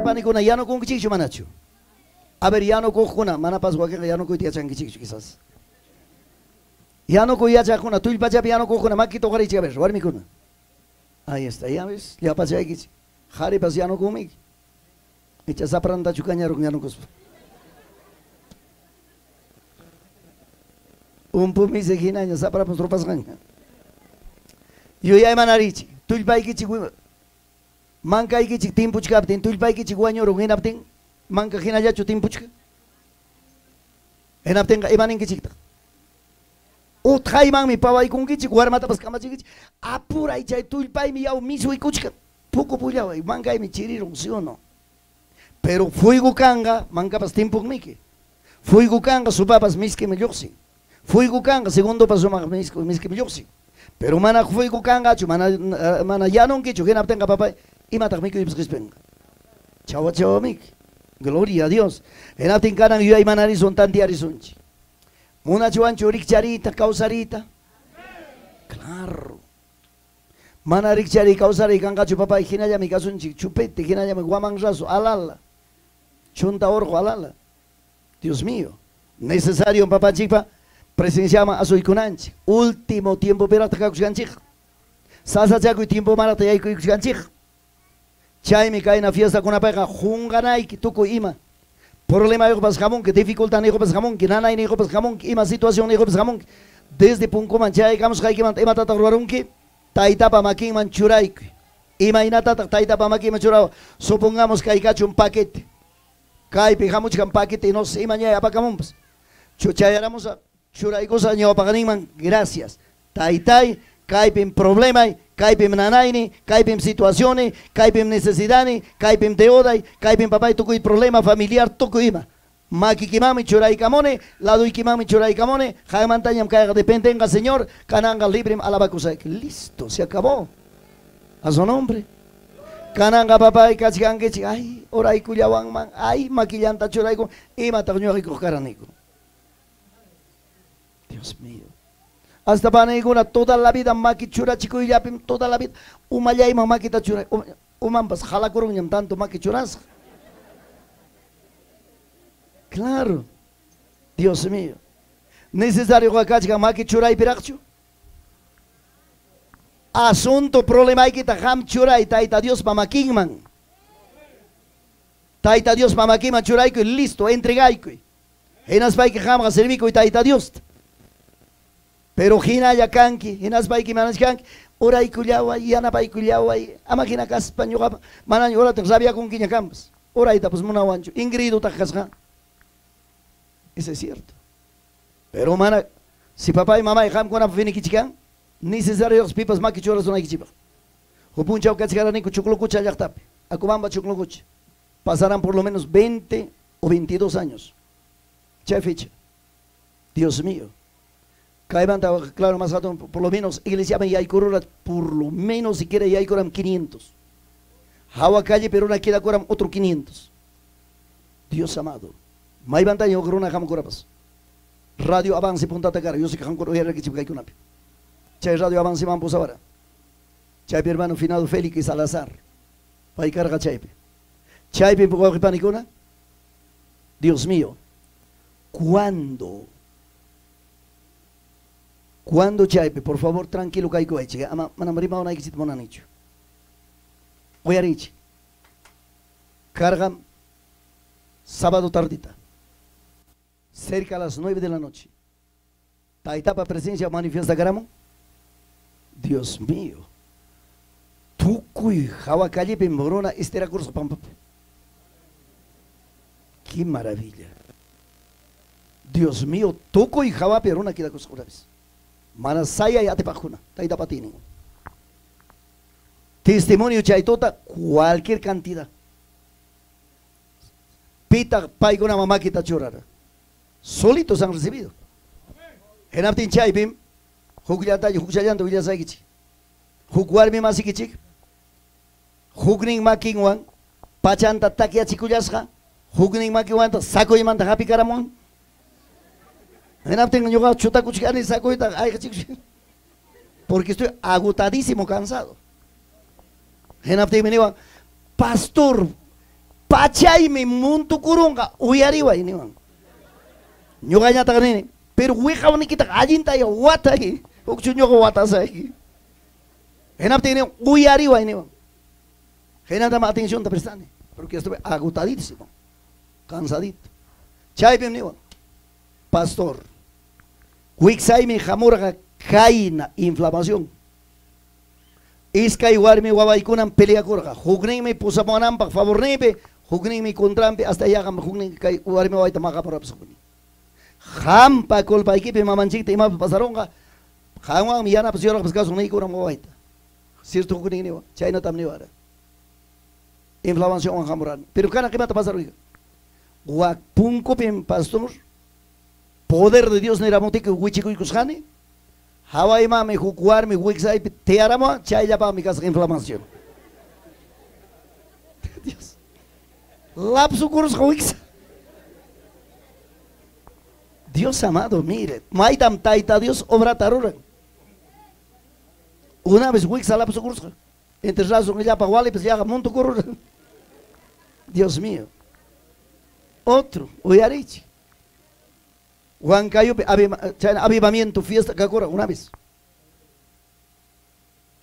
Panikuna yanukunkichikchu manachu? A ver, yanukuqkuna, manapas wakinqa yanukuyta yachankichikchu quizás. Yanukuy yachaqkuna, tullpachapi yanukuqkuna, makita uqarichik, a ver, warmikuna. Ahí está, ya ves, llapachaykichik. Qharipas yanukunmiki. Icha saprantachu kañarun yanukuspa. Umpumisi hinaña saprapas rupasqaña. Yuyaymanarichik, tullpaykichik mankaykichik timpuchkaptin, tullpaykichik wañurun hinaptin, manka hinallachu timpuchka? Hinaptinqa imaninkichiktaq? Utqaymanmi pawaykunkichik, warmatapas kamachinkichik, apuray chay tullpaymi yaw misuykuchkan, pukupullaway, mankaymi chirirun, ¿sí o no? Pero fuigu kanqa, mankapas timpuqmiki. Fuigu kanqa, supapas miskimi lluqsin. Fuigu kanqa, segundopas sumaq miskimi lluqsin. Pero mana fuigu kanqachu, mana yanunkichu, hinaptinqa papay, imataq mikuypas qispinqa. Chawa chawamiki. Gloria a Dios. Hinaptin kanan yuyaymanarisun tantiarisunchik. Munachuwanchu rikcharita, kawsarita? Claro. Mana rikchari kawsari kanqachu papay, hinallami kasunchik, chupete, hinallami guamanrazo, alala. Chunta orqo, alala. Dios mío. Necesario papanchikpa presenciaman asuykunanchik. Último tiempo pirata kakushkanchik. Sasachakuy tiempo marata yaykuykushkanchik. Chaymi kayna fiesta kunapayqa qunqanayki tukuy ima. Problema yuqpas hamunki, dificultad niyuqpas hamunki, nanay niyuqpas hamunki, ima situación niyuqpas hamunki. Desde punkuman chaykamusqaykimanta imatataq ruwarunki? Taytapa makinman churaykuy. Imaynatataq taytapa makinman churawa? Supongamos kay kachun paquete. Kaypi hamuchkan paquete, no sé, imañay apakamunpas. Chayaramusa churaykusa ñawpaqninman, gracias. Taytay, kaypim problemay, kaypim nanayni, kaypim situacioni, kaypim necesidani, kaypim deuday, kaypim papay tukuy problema familiar tukuy ima. Makikimanmi churaykamuni, laduykimanmi churaykamuni, qammantañam kayqa dependenqa Señor, kananqa librim alabakusayki. Listo, se acabó. A su nombre. Kananqa papay kachkankichik, ay, oraykullawanman, ay, makillanta churayku, imataq ñuqaykuq karaniku. Dios mío. Hasta panaykuna toda la vida maki churachikuyllapim, toda la vida umallayman makita churay, umanpas jalakurunñam tanto maki churasqa. Claro. Dios mío. Necesario kachkan maki churaypiraqchu? Asunto problemaykita qam churay Tayta Diospa makinman. Tayta Diospa makinman churaykuy, listo, entregaykuy. Hinaspayki qamqa servikuy Tayta Diosta. Pero hinalla kanki, hinaspayki manachkanki, oraykullaway, yanapaykullaway, ama hina kaspa ñuqapa, manaña orataq rabiakunkiña kanpas. Oraytapas munawanchu, ingridutaq kasqa. Eso es cierto. Pero mana, si papá y mamá y qamkunapa finikichikan, necesario pipas maki churasunaykichikpaq. Huk punchaw kachkaraniku Chuklukucha llaqtapi, Acobamba Chuklukucha. Pasarán por lo menos 20 o 22 años. Chay fecha. Dios mío. Kaymanta, claro, más alto, por lo menos, iglesia yaykurura, por lo menos si quiere yaykuram 500. Hawa calle, pero una queda kuram otro 500. Dios amado. Maymanta ñuqruna hamkurapas. Radio Avance punta takara, yo sé que hamkuru uyaraykichik kaykunapi. Chay Radio Avance man pusawara. Chaypi hermano finado Félix Salazar. Pay karqa chaypi. Chaypi wawqipanikuna. Dios mío. ¿Cuándo? Cuando chaypi, por favor, tranquilo kaykuwaychik, ama manam rimawanaykichikta munanichu. Uyarichik. Cargan sábado tardita, cerca a las 9 de la noche. Taytapa presencia manifiesta karamun. Dios mío. Tukuy hawa callepi runa estirakurusqa pampapi. Qué maravilla. Dios mío, tukuy hawapi runa kidakusqa una vez. Mana sayay atipaqkuna, taytapa atiynin. Testimonio chay tuta cualquier cantidad. Pita paykuna mamakita churara. Solitos han recibido. Hinaptin chaypim hukllatayu hukllallanta willasaykichik. Huk warmi masikichik. Huknin makinwan pachanta takyachikullashqa, huknin makinwanta sakuymanta hapikaramun. Hinaptin ñuqa chutakuchkani sakuyta ayqachikush. Porque estoy agotadísimo, cansado. Hinaptinmi niwan, pastor, pachaymi muntukurunqa uyariway niwan. Ñuqañataq nini, pero wiqawnikitaq allintaya watay, hukchu ñuqa watasayki. Hinaptin niwan, uyariway niwan. Hinatama atención prestani, porque estuve agotadísimo, cansadito. Chaypim niwan, pastor, wiksaymi hamurqa kayna inflamación. Iskay warmi wawaykunan peleakurqa, hukninmi pusamunanpaq favorninpi, hukninmi contranpi, hasta yaqam huknin kay warmi wawayta maqapurapis huknin. Qampa culpaykipi mamanchikta imapas pasarunqa, qanwanmi yanapas yoraqpas kasun niykuran wawayta. Cierto huknin niwan, chaynatam niwara. Inflamación hamurani. Pero kana qimata pasarunqa. Wak punkupim pastor, poder de Dios niramutika wichikuykusqani. Hawaymami huk warmi wiksaypi tiyaramuwan, chayllapaqmi kasqa inflamación. Dios. Lapsukurusqa wiksa. Dios amado, mire, maytam tayta Dios obrata ruran. Una vez wiksa lapsukurusqa. Entre razón llapa walipis yaqa muntukururan. Dios mío. Otro, uyarichi. Huancayupi avivamiento, fiesta kakura, una vez.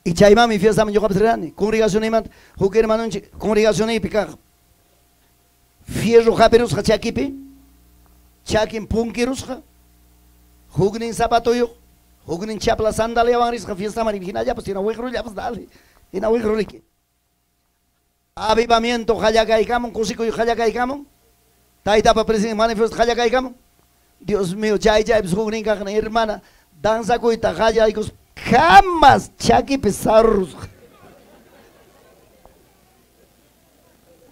Y chaymami fiesta ñuqapas rirani, congregación imanta, huk hermanonchik congregación ipi kaq. Fierro hapirusqa chakipi, chakin punkirusqa, huknin zapatuyuq, huknin chapla sandaliawan risqa fiestaman hinallapas, hina wiqrullapas dale, hina wiqruriki. Avivamiento qallakaykamun, kusikuy qallakaykamun, taytapa presidente manifiesto qallakaykamun. Dios mío, chay chaypis huknin kaqna hermana, danzakuyta qallaykus, jamás chakipi sarrusqa.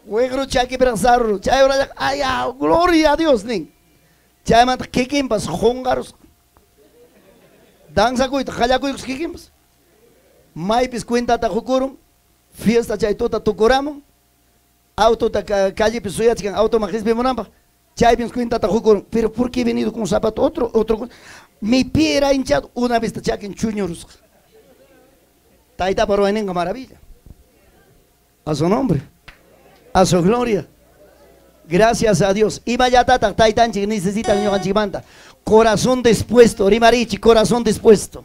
Wiqru chakipiraq sarru, chay horallaq, ay, gloria a Dios nin. Chaymanta kikinpas qunqarusqa. Danzakuyta qallakuykus kikinpas. Maypis cuentata qukurun, fiesta chay tuta tukuramun, autota callepi suyachkan automan qispimunanpaq. Chaypis cuentata qukurun, pero ¿por qué he venido con zapato? Otro, mi pie era hinchado, una vez chakin chuñurusqa. Taytapa ruwayninqa maravilla. A su nombre, a su gloria. Gracias a Dios. Imallatataq taytanchik necesitan ñuqanchikmanta. Corazón dispuesto, rimarichi, corazón dispuesto.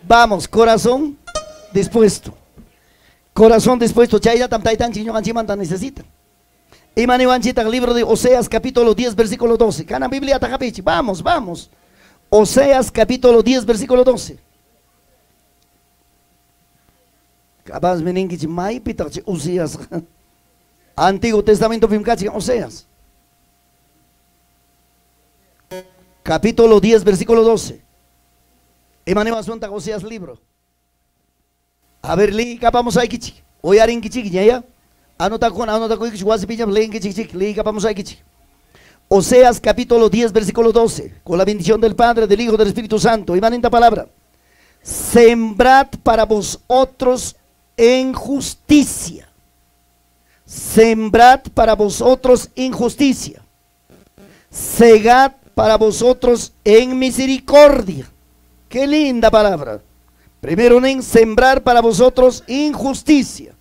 Vamos, corazón dispuesto. Corazón dispuesto, chayllatam taytanchik ñuqanchikmanta necesitan. Imaniwanchitaq libro de Oseas capítulo 10 versículo 12. Kana Biblia tajapichi. Vamos, vamos. Oseas capítulo 10 versículo 12. Capaz meninkichi maypitaq Oseas. Antiguo Testamento pimkachi Oseas. Capítulo 10 versículo 12. Imaniwasunta Oseas libro. A ver, li kapamos aykichik. Uyarinkichik ñaya. Anotakun, anotakuykichik, wasipiñam leenkichik, liikapamos aykichik. Oseas capítulo 10 versículo 12. Con la bendición del Padre, del Hijo, del Espíritu Santo. Imaninta palabra. Sembrad para vosotros en justicia. Sembrad para vosotros en justicia. Segad para vosotros en misericordia. Qué linda palabra. Primero, en sembrar para vosotros injusticia.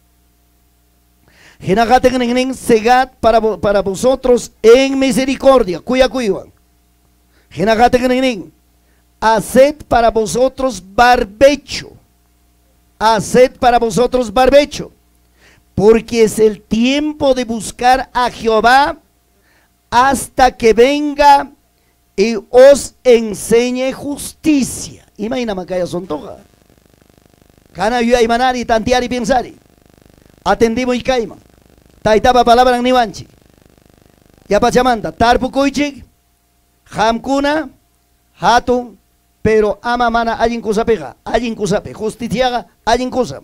Segad para vosotros en misericordia. Cuya cuivan. Haced para vosotros barbecho. Haced para vosotros barbecho. Porque es el tiempo de buscar a Jehová hasta que venga y os enseñe justicia. Imagina macaya sontoja. Kana yuya imanari, tantear y pensar. Atendimos y caima. Taitapa palabra niwanchik. Yapachamanta, tarpukuychik, hamkuna, hatun, pero ama mana allin kusapiqa, allin kusapi, justiciaqa, allin kusa.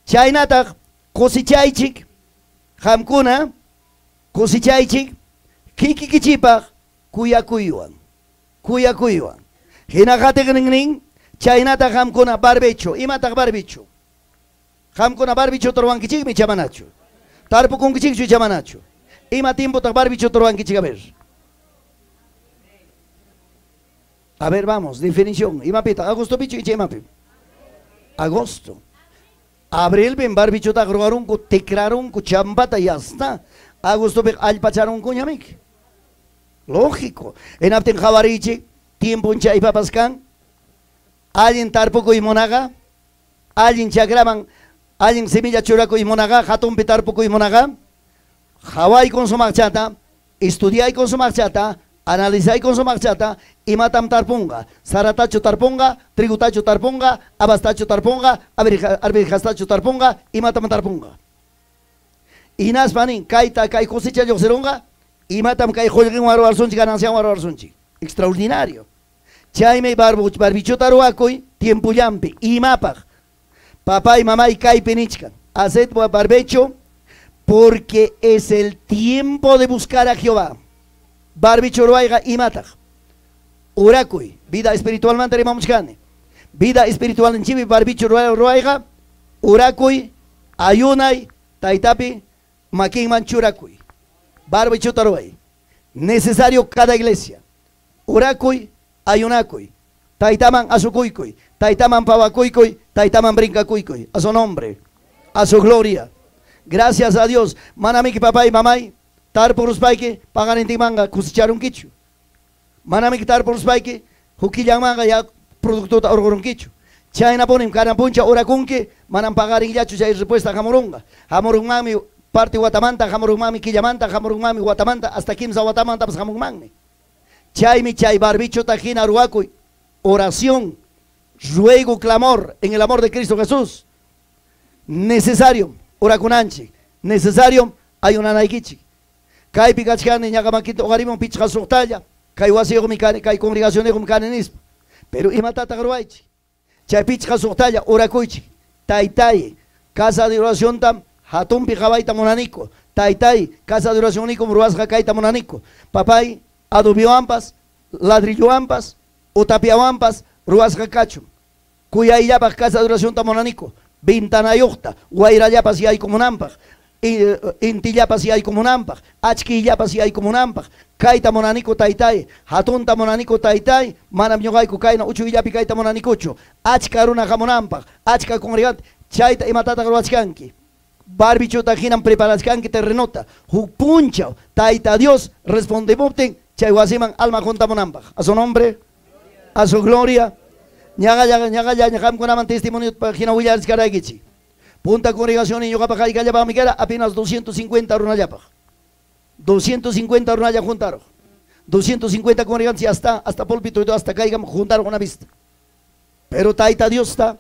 Chaynataq cosechaychik, qamkuna cosechaychik kikikichipaq kuyakuywan, kuyakuywan. Hina qatiqnin chaynataq qamkuna barbecho, imataq barbecho? Qamkuna barbichuta ruwankichikmi chamanachu. Tarpukunkichikchu chamanachu. Ima tiempotaq barbichuta ruwankichik? A ver. A ver, vamos, definición. Imapita, agostopichu icha imapi? Agosto. Abrilpim barbichutaqa ruwarunku, tikrarunku, champata ya está. Agostopi allpacharunkuñamiki. Lógico. Hinaptin qhawarichik, tiempon chaypapas kan. Allin tarpukuy munaqa, allin chakraman, allin semilla churakuy munaqa, hatunpi tarpukuy munaqa, qhawaykun sumaqchata, estudiaykun sumaqchata, analizaykun sumaqchata, imatam tarpunqa, saratachu tarpunqa, trigutachu tarpunqa, abastachu tarpunqa, arvejastachu tarpunqa, imatam tarpunqa. Hinaspa nin, kayta kay cosecha lluqsirunqa, imatam kay qullqinwan ruwarsunchik, gananciawan ruwarsunchik. Extraordinario. Chaymi barbichuta ruwakuy tiempullampi, imapaq. Papá y mamá kaypi nichkan, haced barbecho porque es el tiempo de buscar a Jehová. Barbicho ruwayqa imataq. Orakuy, vida espiritualmanta rimamuchkani. Vida espiritual nchipi barbicho ruwayqa, orakuy, ayunay, taytapi makinman churakuy. Barbichuta ruway. Necesario cada iglesia. Orakuy, ayunakuy, taytaman asukuykuy, taytaman pawakuykuy, taytaman brincakuykuy. A su nombre, a su gloria. Gracias a Dios. Manamiki papá y mamay, tarpuruspayki paqarintinmanqa cosecharunkichu. Manamiki tarpuruspayki hukillanmanqa ya productota urqurunkichu. Chaynapunim kanan puncha orakunki, manam paqarinllachu chay respuesta hamurunqa. Hamurunmanmi parte watamanta, hamurunmanmi killamanta, hamurunmanmi watamanta, hasta kimsa watamantapas hamunmanmi. Chaymi chay barbichuta hina ruwakuy, oración, ruego, clamor en el amor de Cristo Jesús. Necesario orakunanchik, necesario ayunanaykichik. Kaypi kachkani ñaqa makinta uqarimun pichqa suqtalla, kay wasiyuqmi kani, kay congregacionyuqmi kani nispa. Pero imatataq ruwaychik? Chay pichqa suqtalla orakuychik. Taytay, casa de oraciontam hatunpi qhawayta munaniku. Taytay, casa de oracionniykum ruwasqa kayta munaniku. Papay, adobewanpas, ladrillowanpas, utapiawanpas ruwasqa kachun. Kuyayllapaq casa de oracionta munaniku. Ventanayuqta, wayrallapas yaykumunanpaq, intillapas yaykumunanpaq, achkillapas yaykumunanpaq. Kayta munaniku taytay, hatunta munaniku taytay, manam ñuqayku kayna uchuyllapi kayta munanikuchu. Achka runa hamunanpaq, achka congregante, chayta imatataq ruwachkanki. Barbichuta hinam preparachkanki terrenota. Huk punchaw Tayta Dios respondemuptin chay wasiman alma juntamunanpaq. A su nombre, a su gloria. Ñaqalla ñaqalla qamkunaman testimonio hina willarachkaraykichik. Punta congregación y ñuqapaq haykallapaqmi kara apenas 250 runallapaq. 250 runalla juntaron. 250 congregantes hasta púlpito y todo, hasta caigan juntaron una vista. Pero Tayta Dios está,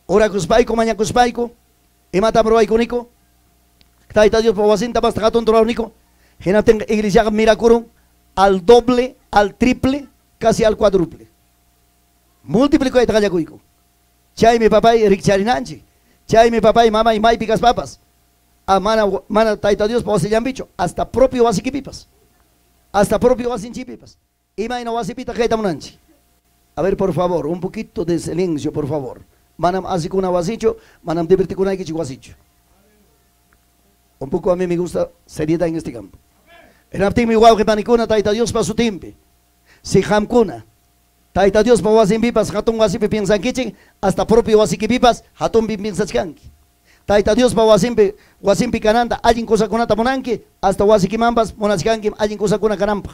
orakuspayku, mañakuspayku, imatam ruwaykuniku, Tayta Dios wasinta basta hatun rurawniku, hinaptin iglesiaqa mirakurun al doble, al triple, casi al cuádruple. Multiplicayta qallakuyku. Chaymi papay rikcharinanchik. Chaymi papay mamay maypi kaspapas. A mana mana Tayta Dios wasillanpichu, hasta propio wasikipipas. Hasta propio wasinchipipas. Imayna wasipita kayta munanchik. A ver, por favor, un poquito de silencio, por favor. Manam asikuna wasichu, manam divertikunaykichik wasichu. Un poco a mí me gusta seriedad en este campo. Hinaptinmi wawqi panikuna Tayta Diospa sutinpi. Si qamkuna Tayta Diospa wasinpipas hatun wasipi piensankichik, hasta propio wasikipipas hatunpi piensachkanki. Tayta Diospa wasinpi wasinpi kananta allin kusakunata munanki, hasta wasikimanpas munachkanki allin kusakuna kananpaq.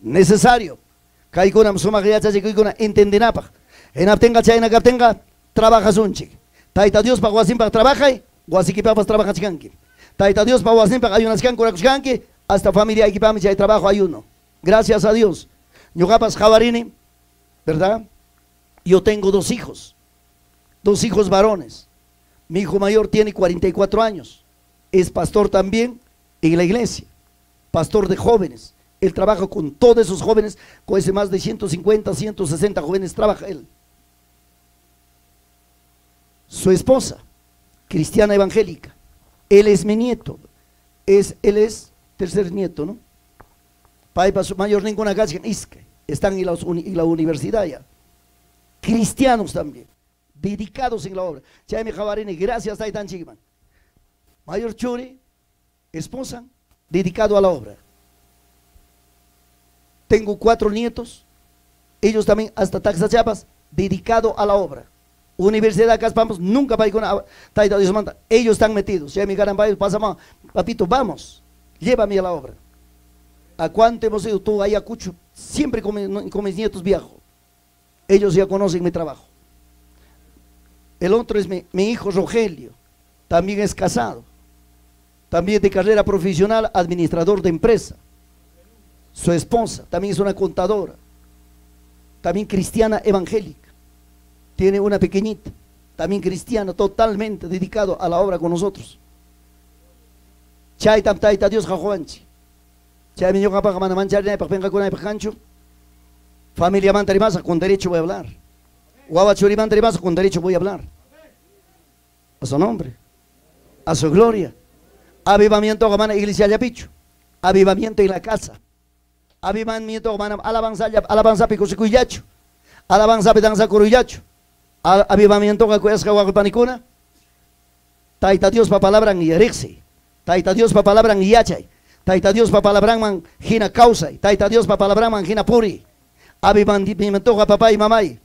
Necesario. Kaykunam sumaq yachachikuykuna entendinapaq. Hinaptinqa chayna kaptinqa trabajasunchik. Tayta Diospa wasinpaq trabajay, wasikipapas trabajachkanki. Tayta Diospa wasinpaq ayunachkanki, orakuchkanki, hasta familiaykipami chay trabajo ayuno. Gracias a Dios. Ñuqapas qhawarini, ¿verdad? Yo tengo dos hijos varones. Mi hijo mayor tiene 44 años, es pastor también en la iglesia, pastor de jóvenes. Él trabaja con todos esos jóvenes, con ese más de 150, 160 jóvenes trabaja él. Su esposa Cristiana evangélica. Él es mi nieto. Él es tercer nieto, ¿no? Paypa mayor ninguna kachkan iskay. Están en la universidad ya. Cristianos también. Dedicados en la obra. Chaymi qawarini, gracias taytanchikman. Mayor churi, esposa, dedicado a la obra. Tengo 4 nietos. Ellos también hasta Taxachapas, dedicado a la obra. Universidad Caspamos, nunca paykuna tayta Dios manda. Ellos están metidos. Ya mi gran pasa, papito, vamos, llévame a la obra. ¿A cuánto hemos ido tú, Ayacucho? Siempre con mis nietos viajo. Ellos ya conocen mi trabajo. El otro es mi hijo Rogelio, también es casado. También de carrera profesional, administrador de empresa. Su esposa también es una contadora. También cristiana evangélica. Tiene una pequeñita, también cristiana, totalmente dedicado a la obra con nosotros. Chaytam tayta Dios qawanchik. Chaymi ñuqapaqa mana mancharinaypaq pinqakunaypaq kanchu. Familiamanta rimasaq, con derecho voy a hablar. Wawa churimanta rimasaq, con derecho voy a hablar. A su nombre, a su gloria. Avivamiento mana iglesia llapichu. Avivamiento en la casa. Avivamiento mana alabanza alabanzapi kusikuyllachu. Alabanzapi danzakuruyllachu. Avivamiento kuyasqa wawqipanikuna. Tayta Diospa palabran riqsiy. Tayta Diospa palabran yachay. Tayta Diospa palabranman hina kawsay. Tayta Diospa palabranman hina puri. Avivamiento papá y mamay.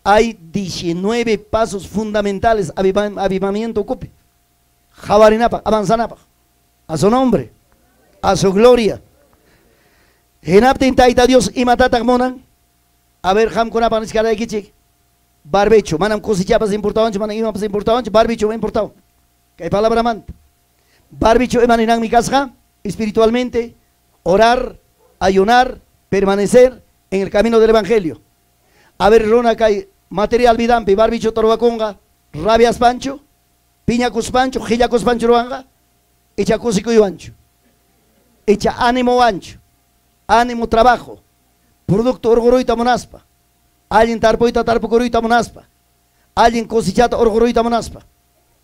Hay 19 pasos fundamentales avivamiento ocupe. Jabarinapa, avanzanapa. A su nombre, a su gloria. Hinaptin tayta Dios imatataq munan. A ver, qamkunapa nisqaraykichik. Barbecho, manam cosechapas importawanchu, manam imapas importawanchu, barbicho importado. Kay palabramanta. Barbicho imaninanmi kasqa, espiritualmente, orar, ayunar, permanecer en el camino del evangelio. A ver, runa kay material vidampi, barbicho torwakunqa, rabias pancho, piñakuspanchu, qillakuspanchu ruwanqa, icha kusikuywanchu, icha ánimo ancho, ánimo trabajo, producto urquruyta munaspa, allin tarpuyta tarpukuruyta munaspa, allin cosechata urquruyta munaspa,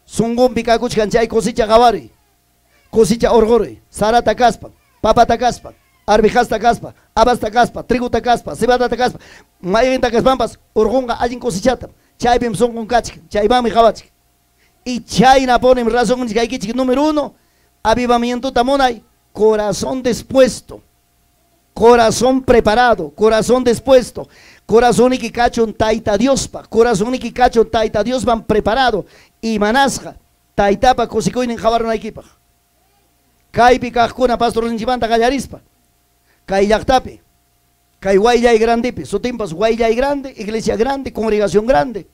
sunqunpi kakuchkan chay cosecha qawariy, cosecha urquruy, sarata kaspa, papata kaspa, arvijasta kaspa, habasta kaspa, triguta kaspa, cebadata kaspa, mayqinta kaspanpas urqunqa allin cosechata, chaypim sunqun kachkan, chaymanmi qawachkan. Y chayna ponen razón kaykichik número 1, avivamiento munay, corazón dispuesto, corazón preparado, corazón dispuesto, corazón ikikachun tayta Diospa, corazón ikikachun tayta Diosman preparado, y manasqa taytapa kusikuynin qawarunaykipaq. Kaypi kaqkuna pastorninchikmanta qallarispa, kay llaqtapi, kay Huayllay grandepi, sutinpas Huayllay grande, iglesia grande, congregación grande.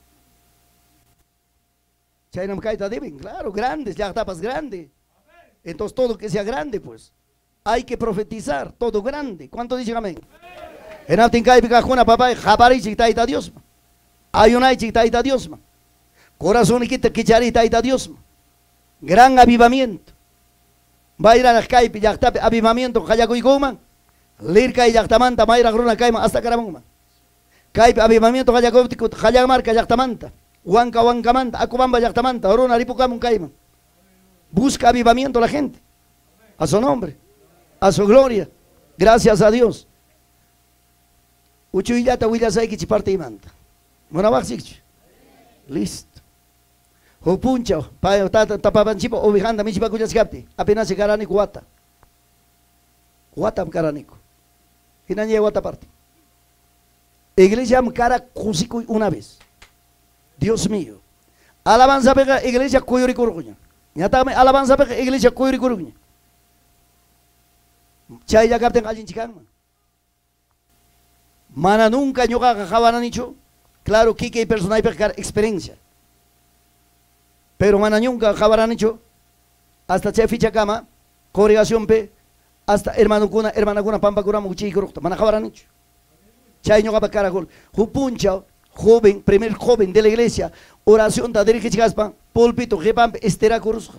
Chaynam kayta deben, claro, grandes, llaqtapas grande. Entonces todo que sea grande, pues. Hay que profetizar, todo grande. ¿Cuánto dicen amén? Hinaptin kaypi kaqkuna papay, qaparichik tayta Diosman. Ayunaychik tayta Diosman. Corazonikita kichariy tayta Diosman. Gran avivamiento. Mayraq kaypi llaqtapi avivamiento qallakuykunman. Lirkay llaqtamanta mayraq runa kayman hasta karamunman. Kaypi avivamiento qallakuptin Qallamarka llaqtamanta, Huanca Huancamanta, Acobamba llaqtamanta, runa ripukamun kayman. Busca avivamiento la gente. A su nombre, a su gloria. Gracias a Dios. Uchuyllata willasaykichik partimanta. Munawaqchikchu. Listo. Huk punchaw tapapanchikpa ovejanta michipakullachkaptin apenas karaniku wata. Watam karaniku. Hinaña wata parte. Iglesia kara kusikuy una vez. Dios mío. Alabanzapiqa iglesia kuyurikurquña. Ñataqmi alabanzapiqa iglesia kuyurikurquña. Chaylla kaptin allinchik kanman. Mana nunca ñuqaqa qawaranichu. Claro, kikay personaypiqa kara experiencia. Pero mana nunca qawaranichu. Hasta chay fichakama, congregacionpi, hasta hermanukuna, hermanakuna pampakuraman kuchiykuruqta. Mana qawaranichu. Chay ñuqapa kara gol. Huk punchaw, joven, primer joven de la iglesia, oración ta dirigichkaspa, pulpito qipanpi estirakurusqa.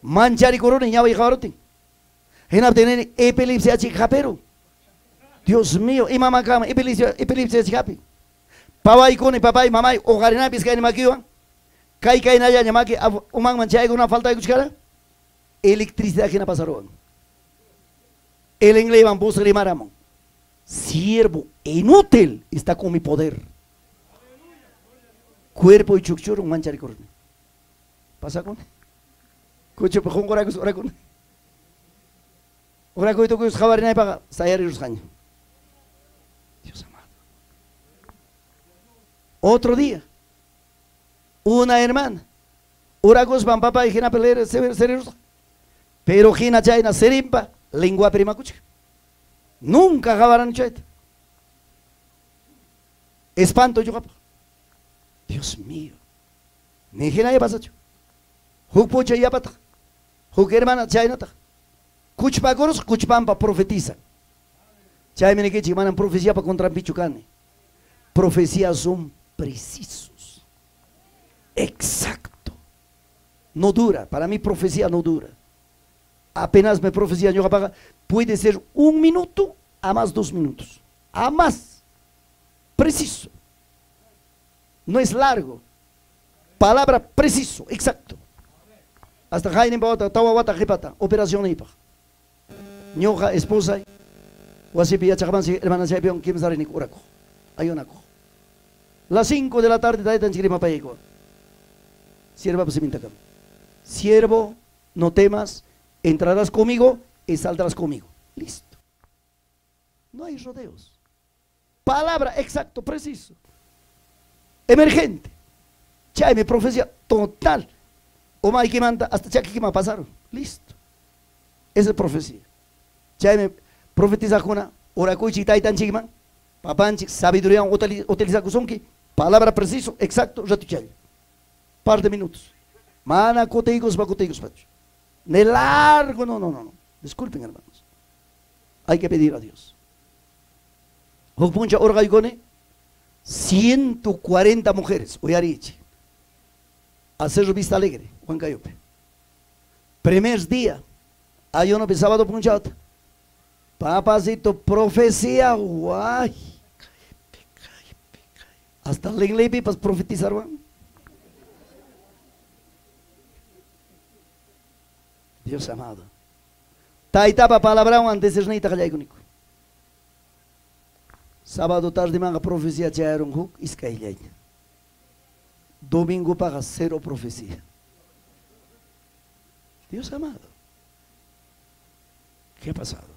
Mancharikuruni ñaway qawarutin. Hinaptin nini epilepsia chik hapiru. Dios mío, imaman kanman epilepsia, epilepsia chik hapi. Pawaykuni papay, mamay, uqarinapis kayni makiwan. Kay kaynallaña maki umanman chaykuna faltaykuchkara. Electricidad hina pasaruwan. El inglés voz rimaramon. Siervo inútil está con mi poder. Cuerpo y chukchurun mancharikurni. Pasa con. Kuchupi qunqurakus orakuni. Orakuy tukuyus qawarinaypaqa sayarirusqaña. Dios amado. Otro día, una hermana, orakuspan papá y hinapi serirusqa. Pero hina chayna sirimpa lengua primakuchka. Nunca qawarani chayta. Espanto ñuqapaq. Dios mío. Ni hinalla pasachu. Huk pucha yapataq. Huk hermana chaynataq. Kuchpakurus kuchpampa profetiza. Chaymi nikichik manam profeciapa contranpichu kani. Profecías son precisos. Exacto. No dura. Para mí profecía no dura. Apenas me profecía ñuqapaqa puede ser 1 minuto a más 2 minutos. A más. Preciso. No es largo. Palabra preciso, exacto. Hasta haynin wata, tawa wata qhipata, operación ipaq. Ñuqa esposa wasipi yachaqmansi hermana chaypiwan kimsarinik urakuq, ayunakuq. Las 5 de la tarde taytanchik rimapayaykuwan. Sierva simintakama. Siervo, no temas, entrarás conmigo y saldrás conmigo. Listo. No hay rodeos. Palabra exacto, preciso. Emergente. Chaymi profecía total. Umaykimanta hasta chakikima pasaron. Listo. Esa es profecía. Chaymi profetizaqkuna orakuychik taytanchikman, papanchik sabidurían utilizakusunki, palabra preciso, exacto, ratuchalla. Par de minutos. Mana kutiykuspa kutiykuspachu. De largo, no, no, no, no. Disculpen, hermanos. Hay que pedir a Dios. Huk puncha orqaykuni 140 mujeres, uyarichi. Hacer Vista Alegre, Huancayope. Primer día, ayuno sábado punchata. Papacito, profecía, guay. Hasta lengle para profetizar, guay. Dios amado. Taytapa palabrawan antes niyta qallaykuniku. Sábado tarde manga profecía chayarun huk iskayllaña. Domingo paga cero profecía. Dios amado. ¿Qué ha pasado?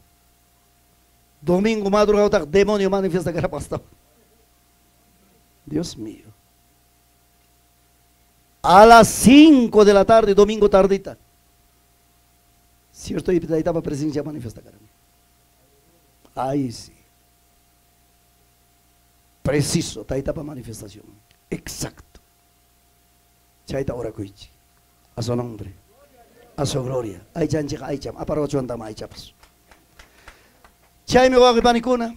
Domingo madrugada demonio manifiesta que era pastor. Dios mío. A las 5 de la tarde, domingo tardita. Cierto, y etapa presencia manifiesta cara. Ahí sí. Preciso, etapa manifestación. Exacto. Chayta orakuychik. A su nombre. A su gloria. Aychanchik aycham. Aparochuantama aychapas. Chaymi wawqi panikuna.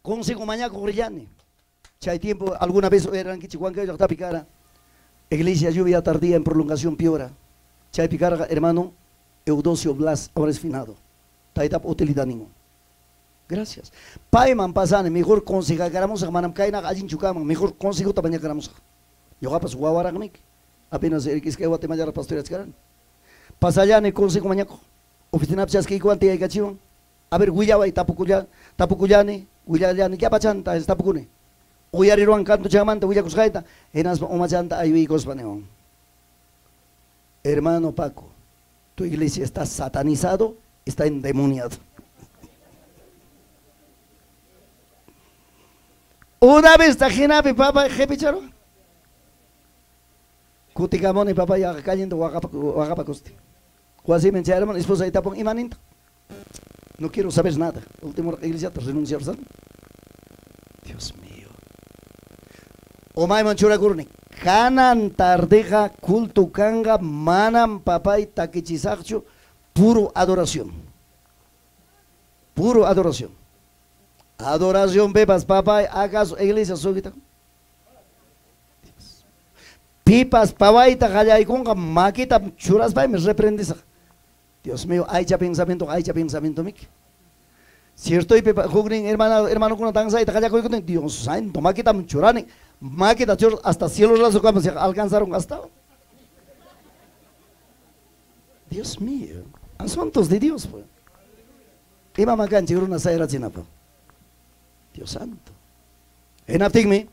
Consejo mañakuq rillani. Chay tiempo alguna vez eran kichik Huancayo llaqtapi kara. Iglesia lluvia tardía en prolongación Piora. Chaypi karqa hermano Eudosio Blas, ahora es finado. Taytap utilidad ningún. Gracias. Payman pasani, mejor consejakaramusaq, manam kaynaqa allinchu kanman, mejor consejota mañakaramusaq. Ñuqapas wawaraqmiki. Apenas iskay wata imallaraq pastorachkarani. Pasallani consejo mañakuq. Oficinapi chaskiykuwan tiyaykachiwan. A ver, willaway tapukullani, willallani, llapachanta tapukuni. Uyariruwan kantuchamanta willakusqayta, hinaspa umachanta aywiykuspa niwan. Hermano Paco, tu iglesia está satanizado, está endemoniado. Una vez tajinapi papa jepicharo. Kutikamuni papa ya cayendo waqapakusti. Wasiman chayaramun esposa tapun imaninta. No quiero saber nada. Último iglesia te renunciar, ¿sabes? Dios mío. Umayman churakurni. Kanan tardeja culto kanga manam papay takichisaqchu puro adoración. Puro adoración. Adoración bebas papay acaso iglesia sugita. Pipas pawayta qallaykunqa makita churaspaymi reprendisaq. Dios mío, aycha pensamiento miki. Cierto, y huknin hermano hermanokuna danzayta qallakuykutin, Dios santo, makitam churani. Makita chur hasta cielo raso kama se alcanzaron hasta. Dios mío, asuntos de Dios pues. Ima makanchik runa sayrachinapaq. Dios santo. Hinaptinmi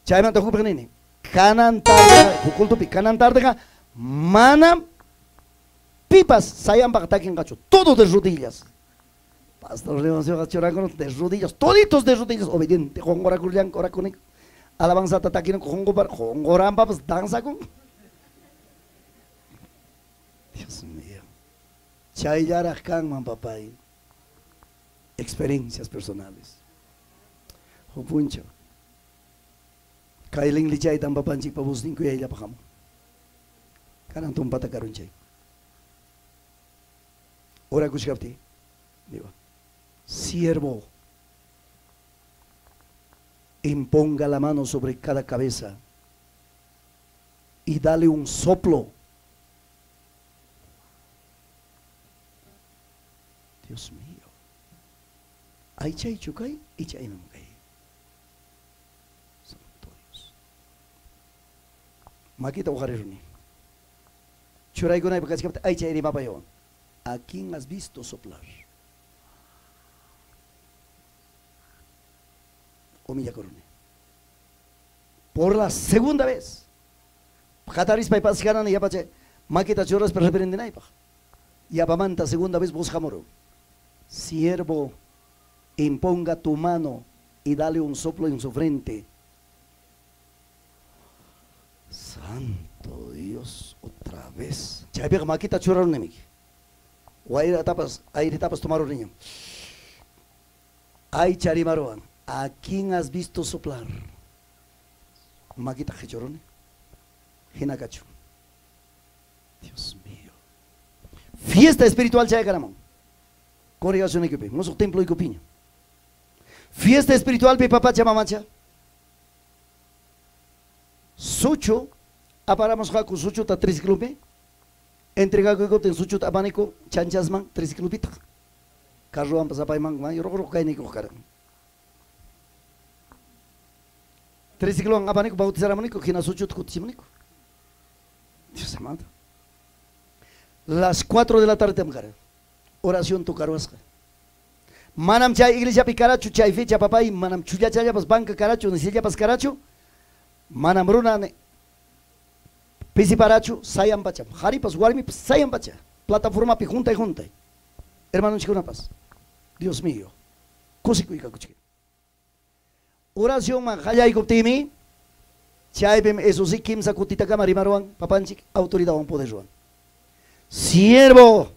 chaymanta hukpaq nini. Kanan tardeqa, cultupi kanan tardeqa manam pipas sayanpaq takinqachu, todo de rodillas. Pastor Leoncio churakun de rodillas, toditos de rodillas, obediente, qunqurakurllanku orakuniku. Alabanzata takinku qunqupar, qunquranpapas danzakun. Dios mío. Chayllaraq kanman, papay. Experiencias personales. Huk punchaw. Kay linlichaytan papanchikpa voznin kuyayllapaq hamun. Kanan tumpata karunchay. Orakuchkaptiy, digo, siervo, imponga la mano sobre cada cabeza y dale un soplo. Dios mío. Aychaychu kay, icha imam kay. Santo Dios. Makita uqariruni. Churaykunaypaq kachkaptin aychay rimapayawan. ¿A quién has visto soplar? Humillakuruni. Por la segunda vez. Qatarispay paskarani yapacha makita churaspa reprendinaypaq. Yapamanta segunda vez voz hamuru. Siervo, imponga tu mano y dale un soplo en su frente. Santo Dios, otra vez. Chaypiqa makita churarunimiki. Wayratapas, airetapas tomaruniñam. Aycha rimaruwan. ¿A quién has visto soplar? Makita qichuruni. Hinakachu. Dios mío. Fiesta espiritual chaykaramun. Congregacionaykipi, musuq temploykupiña. Fiesta espiritual pi papacha mamacha. Suchu aparamusqaku suchuta triciclopi. Entregakuykutin suchuta apaniku chanchasman triciclopitaq. Carrowanpas apayman ruq ruq kayniykuq karan. Triciclowan apaniku bautizaramuniku hina suchuta kutichimuniku. Dios amado. Las 4 de la tarde karan. Oración tukaruasqa. Manam chay iglesiapi karachu chay fecha papay, manam chullachallapas banca karachu, ni sillapas karachu, manam runa pisiparachu, sayan pacha, qharipas warmipas sayan pacha, plataformapi juntay juntay. Hermanonchikkunapas, Dios mío, kusikuykakuchik. Oracionman qallaykuptiymi, chaypim eso sí kimsa kutitakama rimaruwan papanchik autoridadwan poderwan. Siervo,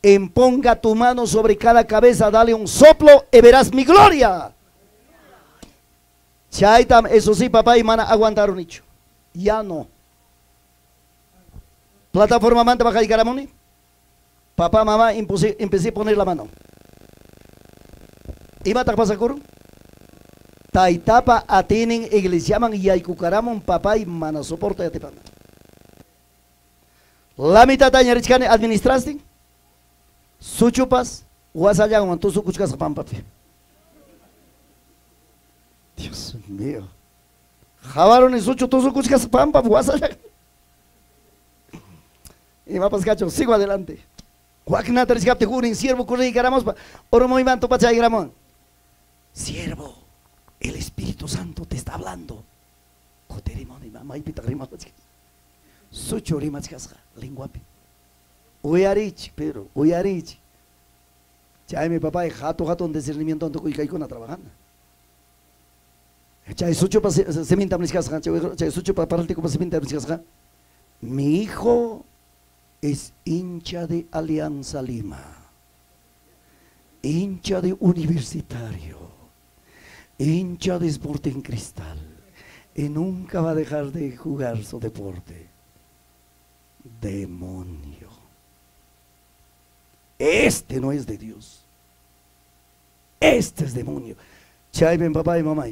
imponga tu mano sobre cada cabeza, dale un soplo y verás mi gloria. Chaytam, eso sí, papá y mana aguantarunichu. Ya no. Plataforma manta bajaykaramuni. Papá, mamá, empecé a poner la mano. Imataq pasakurun? Taytapa atinin iglesiaman yaykukaramun papá y mana soporta yatipana. La mitad richkani administrastin. Suchupas, wasallanwan tusukuchkasqa pampapi. Dios mío. Qawaruni suchu tusukuchkasqa pampapi wasallan. Imapas kachun, sigo adelante. Waknata richkaptin hurin siervo corriykaramuspa urmuyman tupachaykaramon. Siervo, el Espíritu Santo te está hablando. Kutirimuni maypitaq rimachkas. Suchu rimachkasqa linguapi. Uyarichik, Pedro, uyarichik. Chaymi papay hatu hatun discernimiento tukuy kaykuna trabajando. Chay suchupa simintam nichkasqa, chay suchupa paraltikupa simintam nichkasqa. Mi hijo es hincha de Alianza Lima, hincha de Universitario, hincha de Sporting Cristal, y nunca va a dejar de jugar su deporte. Demonio. Este no es de Dios. Este es demonio. Chaypen papá y mamá.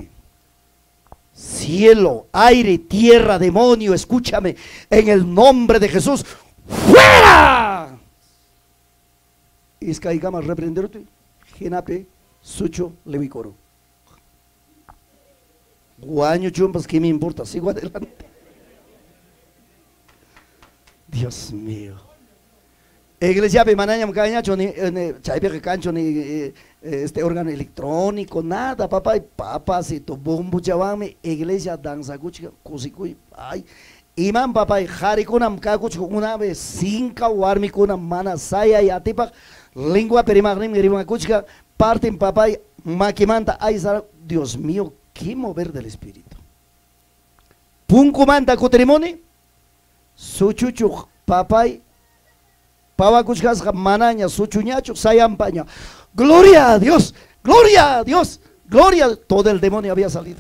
Cielo, aire, tierra, demonio, escúchame. En el nombre de Jesús, ¡fuera! Iskaykama reprenderte, hinapi, suchu, lewikuru. Wañuchumpas, ¿qué me importa? Sigo adelante. Dios mío. Iglesia manañam kañachu ni chaypiqa kanchu ni este órgano electrónico, nada, papá, papacito, bombuchawanmi iglesia danzakuchka, kusikuy, ay, imam papá, qharikunam kakuchka una vez, cinco warmikunam mana sayay atipaq, lengua perimaqninmi rimakuchka, parten papá, makimanta aysara, Dios mío, qué mover del espíritu. Punkumanta kutirimuni, suchuchuq papay, pawakuchkasqa manaña suchuñachu sayampaña. Gloria a Dios, gloria a Dios, gloria. Todo el demonio había salido.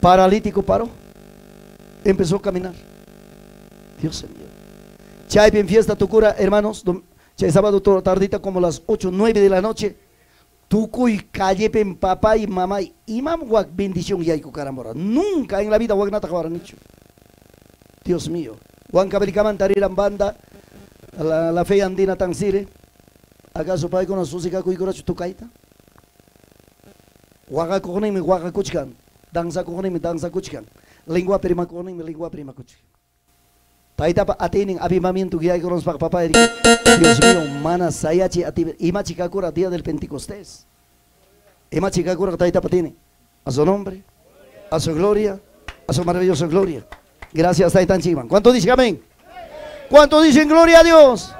Paralítico paró, empezó a caminar. Dios mío. Chaypi en fiesta tukura, hermanos, chay sábado tardita como las 8, 9 de la noche. Tukuy callepen papá y mamá imam wak bendición yayku karamora. Nunca en la vida waknata qawaranichu. Dios mío. Huancavelicaman tariran banda, la fe andina tansire. ¿Acaso paykuna susikakuykunachu tukayta? Waqakuqninmi waqakuchkan, danzakuqninmi danzakuchkan, lengua primakuqninmi lengua primakuchkan. Taytapa atiynin avivamiento yaykurunspaq papá, Dios mío, mana sayachi ati imachi kakura día del Pentecostés. Imachi kakura taytapa tiene. A su nombre, a su gloria, a su maravillosa gloria. Gracias, Taytanchikman. ¿Cuánto dicen amén? ¿Cuánto dicen gloria a Dios?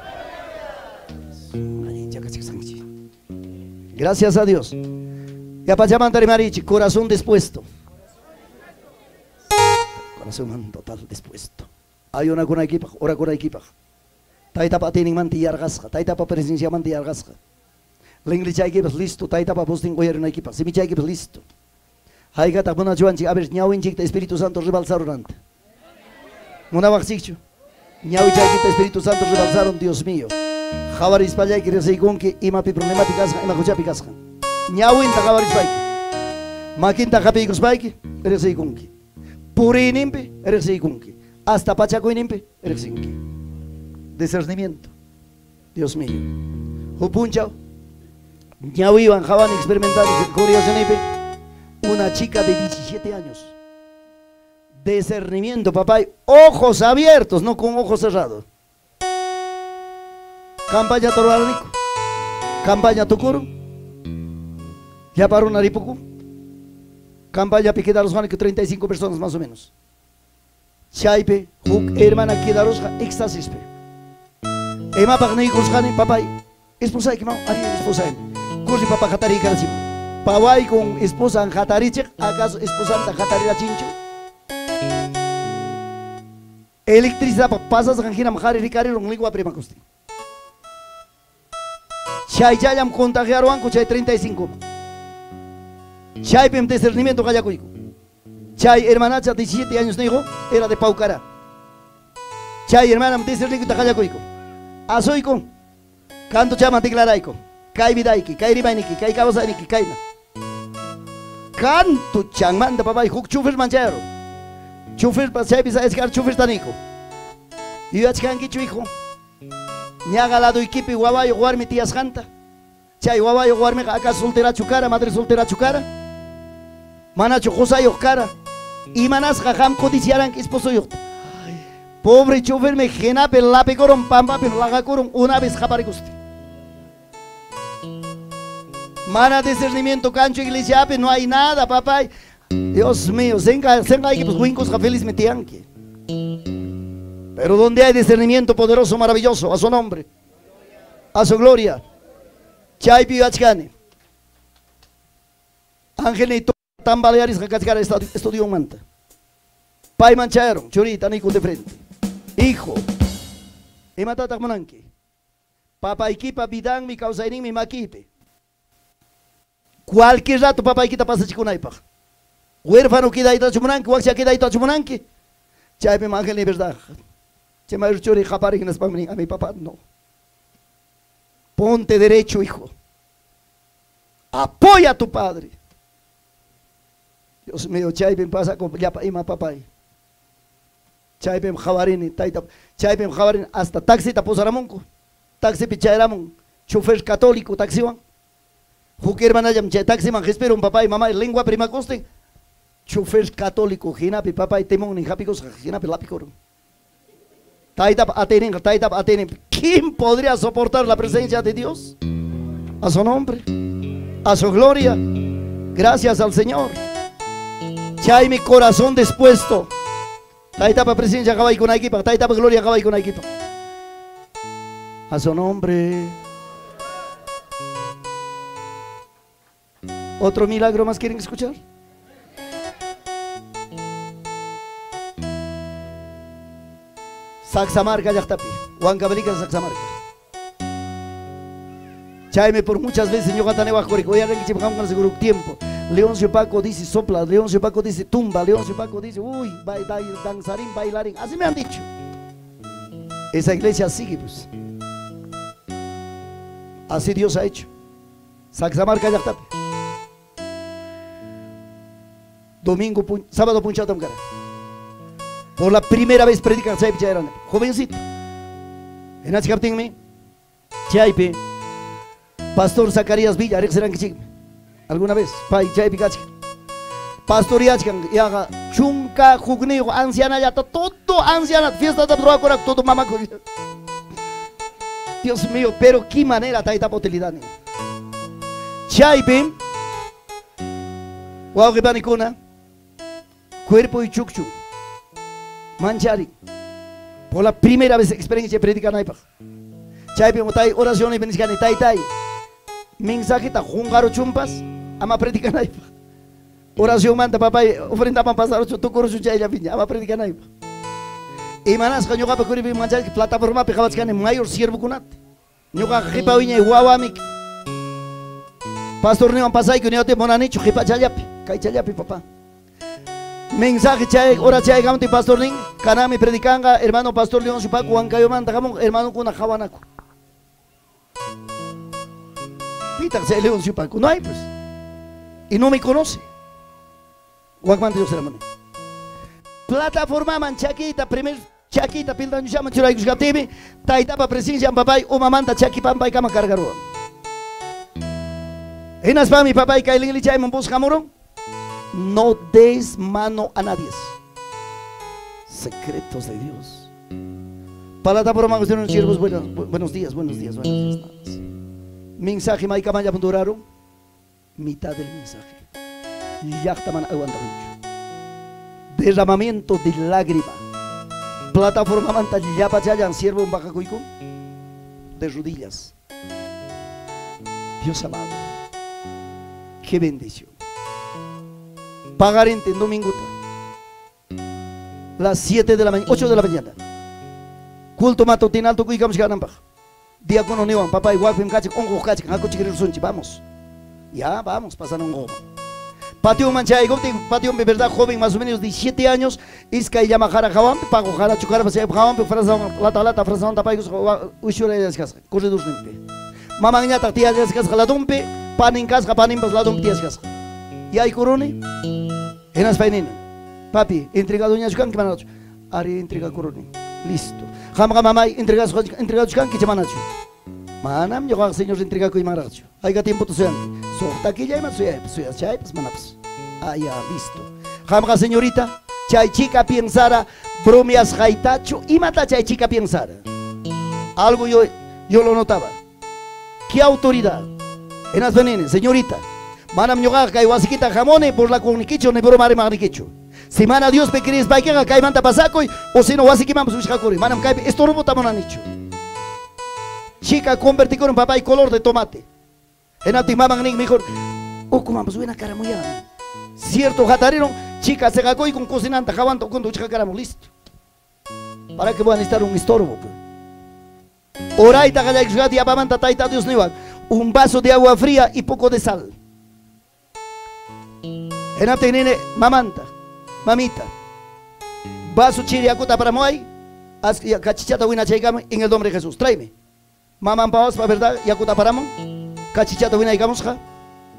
Gracias a Dios. Marichi, corazón dispuesto. Corazón total dispuesto. Hay una con equipa, ora con equipa. Taytapa atiyninmanta yarqasqa, taytapa presenciamanta yarqasqa. Linglichaykipas listo, taytapa postin uyarinaykipaq, simichaykipas listo. Haykataq munachuwanchik, a ver, ñawinchikta Espíritu Santo ribalsarunanta. Munawaqchikchu. Ñawichaykita Espíritu Santo ribalsaron, Dios mío. Qhawarispallayki riqsiykunki imapi problemapi kasqa, ima huchapi kasqa. Ñawinta qhawarispayki. Makinta hapiykuspayki riqsiykunki. Puriyninpi riqsiykunki. Hasta pachakuyninpi riqsinki. Discernimiento. Dios mío. Hupunchaw. Ñawiwan qhawani experimentani curiosinipi. Una chica de 17 años. Discernimiento, papá, ojos abiertos, no con ojos cerrados. Campaña Torbaranico, campaña Tucuro, Yaparuna Ripucu, campaña Piquedarosjanico, 35 personas más o menos. Chaype, Huk, hermana Quedarosja, éxtasis. Ema Pagnikusjani, papá, esposa, esposa, Cursi papá Jatari Karachim. Paway con esposa en Jatarichek, acaso esposa en Jatarirachincho. Electricidad pasas ganjina mjari ricari lingua prima costi. Chay chayam contagiaron chay 35. Chay pem discernimiento gallacuyco. Chay hermanacha 17 años nijo era de Paucara. Chay hermana discernimiento gallacuyco. Azoico canto chama declaraico. Kai vidaiki, kai ribainiki, kai kawasaniki, kai na. Canto changmanda papá y huk chufer manchero. Chufer pasaypis escar chufer tanico. Yuyachkankichu hijo. Ñaqa laduykipi wawayoq warmi tiyasqanta. Chay wawayoq warmiqa acaso solterachu kara, madre solterachu kara? Manachu qusayuq kara? Imanasqa qam codiciaranki esposoyuqta. Pobre chofermi hinapi lapikurun pampapi laqakurun una vez qaparikusti. Mana discernimiento cancho iglesiapi no hay nada, papá. Dios mío, senga pues winkusqa felizmi tiyanki. Pero donde hay discernimiento poderoso, maravilloso, a su nombre, a su gloria. Chaypi yachkani. Ángel tambalearisqa kachkara estudiomanta. Payman chayaron, churita niku de frente. Hijo, imatataq munanki? Papaykipa vidanmi kawsayninmi makipi. Cualquier rato papaykita pasachikunaypaq. Huérfano quedaytachu munanki, wakcha quedaytachu munanki. Chaypim ángel ni verdad. Chay mayor churi qaparin hinaspanmi nin, a mi papá no. Ponte derecho, hijo. Apoya a tu padre. Dios mío, chaypim pasa con llapa ima papay. Chaypim qhawarini, tayta, chaypim qhawarini hasta taxita pusaramunku. Taxipi chayramun, chofer católico taxiwan. Huk hermanallam chay taximan qispirun papay mamay lengua primakustin. Chofer católico hinapi papay timonnin hapikusqa hinapi lapikurun. Taytapa atiyninqa, taytapa atiynin. ¿Quién podría soportar la presencia de Dios? A su nombre, a su gloria. Gracias al Señor. Chay mi corazón dispuesto. Taytapa presencia qawaykunaykipaq, taytapa gloria qawaykunaykipaq. A su nombre. ¿Otro milagro más quieren escuchar? Saxamarca llaqtapi, Huancavelica Saxamarca. Chayme por muchas veces ñuqata niwaq quriq, uyarinkichik qamkuna seguro tiempo. Leoncio Paco dice sopla, Leoncio Paco dice tumba, Leoncio Paco dice uy, danzarín, bailarín. Así me han dicho. Esa iglesia sigue pues. Así Dios ha hecho. Saxamarca llaqtapi. Domingo, sábado punchawtam kara. Por la primera vez predican chaypi chayrani, jovencito. Hinachkaptinmi chaypi Pastor Zacarías Villa riqsirankichikmi alguna vez pay chaypi kachkan. Pastor yachkan yaqa chunka hukniyuq ancianallata todo anciana fiestata ruwakurak todo mamaku. Dios mío, pero qué manera taytapa utilidad. Chaypi wawqi panikuna cuerpo y chukchu manchari. Por la primera vez experiencia predicanaypaq. Chaypi tay oración y bendiciones tay tay. Mensajita qunqaruchunpas ama predicanaypaq. Oración manta papay ofrendaman pasaruchun tukuruchun chayllapiña ama predicanaypaq. Imanasqa ñuqapa kuripi manchari plataformapi qawachkani mayor siervokunata. Ñuqaqa qipa wiñay wawamiki. Pastor niwan pasayku niwati munanichu qipa challapi, kay challapi papá. Mensaje chay hora chay gamti pastor nin kanami predicanqa hermano pastor Leoncio Paco Huancayomanta hamun hermanokuna qhawanaku. Pitaq chay Leoncio Paco no hay pues. Y no me conoce. Wakmanta Dios hermano. Plataformaman chakita primer chakita pildañushaman churaykushkaptimi taytapa presencia papay umamanta chaki pampaykama cargaruwan. Hinaspami papay kay linlichayman busqamurun. No des mano a nadie. Secretos de Dios. Plataforma siervos, buenos días, buenos días, buenos días. Mensaje maykamalla duraron mitad del mensaje. Llaqtaman aguantaruchu. Derramamiento de lágrima. Plataforma manta llapachallan siervo bajakuyku de rodillas. Dios amado, qué bendición. Pagarente en domingo, las 7 de la mañana, 8 de la mañana. Culto matutinal tukuykamush kananpaq. Diácono niwan, papá igual kachik, onqoq kachik, hakuchik rirsunchik, vamos. Ya, vamos, pasan onqoq. Patio manchayguptin, patio de verdad joven, más o menos 17 años, iskay llama jara hawanpi, pago jara chukara, hawanpi, frazawan, lata lata, frazawan tapaykus, ushurayasqasqa, corredorninpi. Mamanñataq tiyasqasqa ladunpi, panin kasqa, paninpas ladunpi tiyasqasqa. Yaykuruni, hinaspay nini, papi, entregaduñachu kanki manachu? Ari entregakuruni, listo. Qamqa mamay, entregaduchu kanki manachu? Manam ñuqaqa señor entregakuymanraqchu. Hayka tiempota suyanki? Suqta killayman suyaypas, suyachaypas manapas. Ah, ya, listo. Qamqa señorita, chay chica piensara bromeasqaytachu, imata chay chica piensara. Algo yo lo notaba. ¿Qué autoridad? Hinaspa nini, señorita, manam ñuqaqa kay wasikita hamuni burlakunikichu ni bromarimaqnikichu. Si mana Diospi creespaykiqa kaymanta pasakuy o si no wasikimanpas wichqakuri. Manam kaypi estorbota munanichu. Chica convertikurun papay color de tomate. Hinaptin maman nin mejor ukumanpas wina karamuyan. Cierto hatariron, chica se con cocinanta hawanta ukunta wichqakaramun, listo. ¿Para qué voy a necesitar un estorbo? Orayta qallaykushqati yapamanta tayta Dios niwan, un vaso de agua fría y poco de sal. Hinaptin nini mamanta, mamita, vaso chiriakuta paramuay, kachichata winachaykamuy en el nombre de Jesús, tráeme. Mamanpawaspa, verdad, yakuta paramun, kachichata winaykamusqa,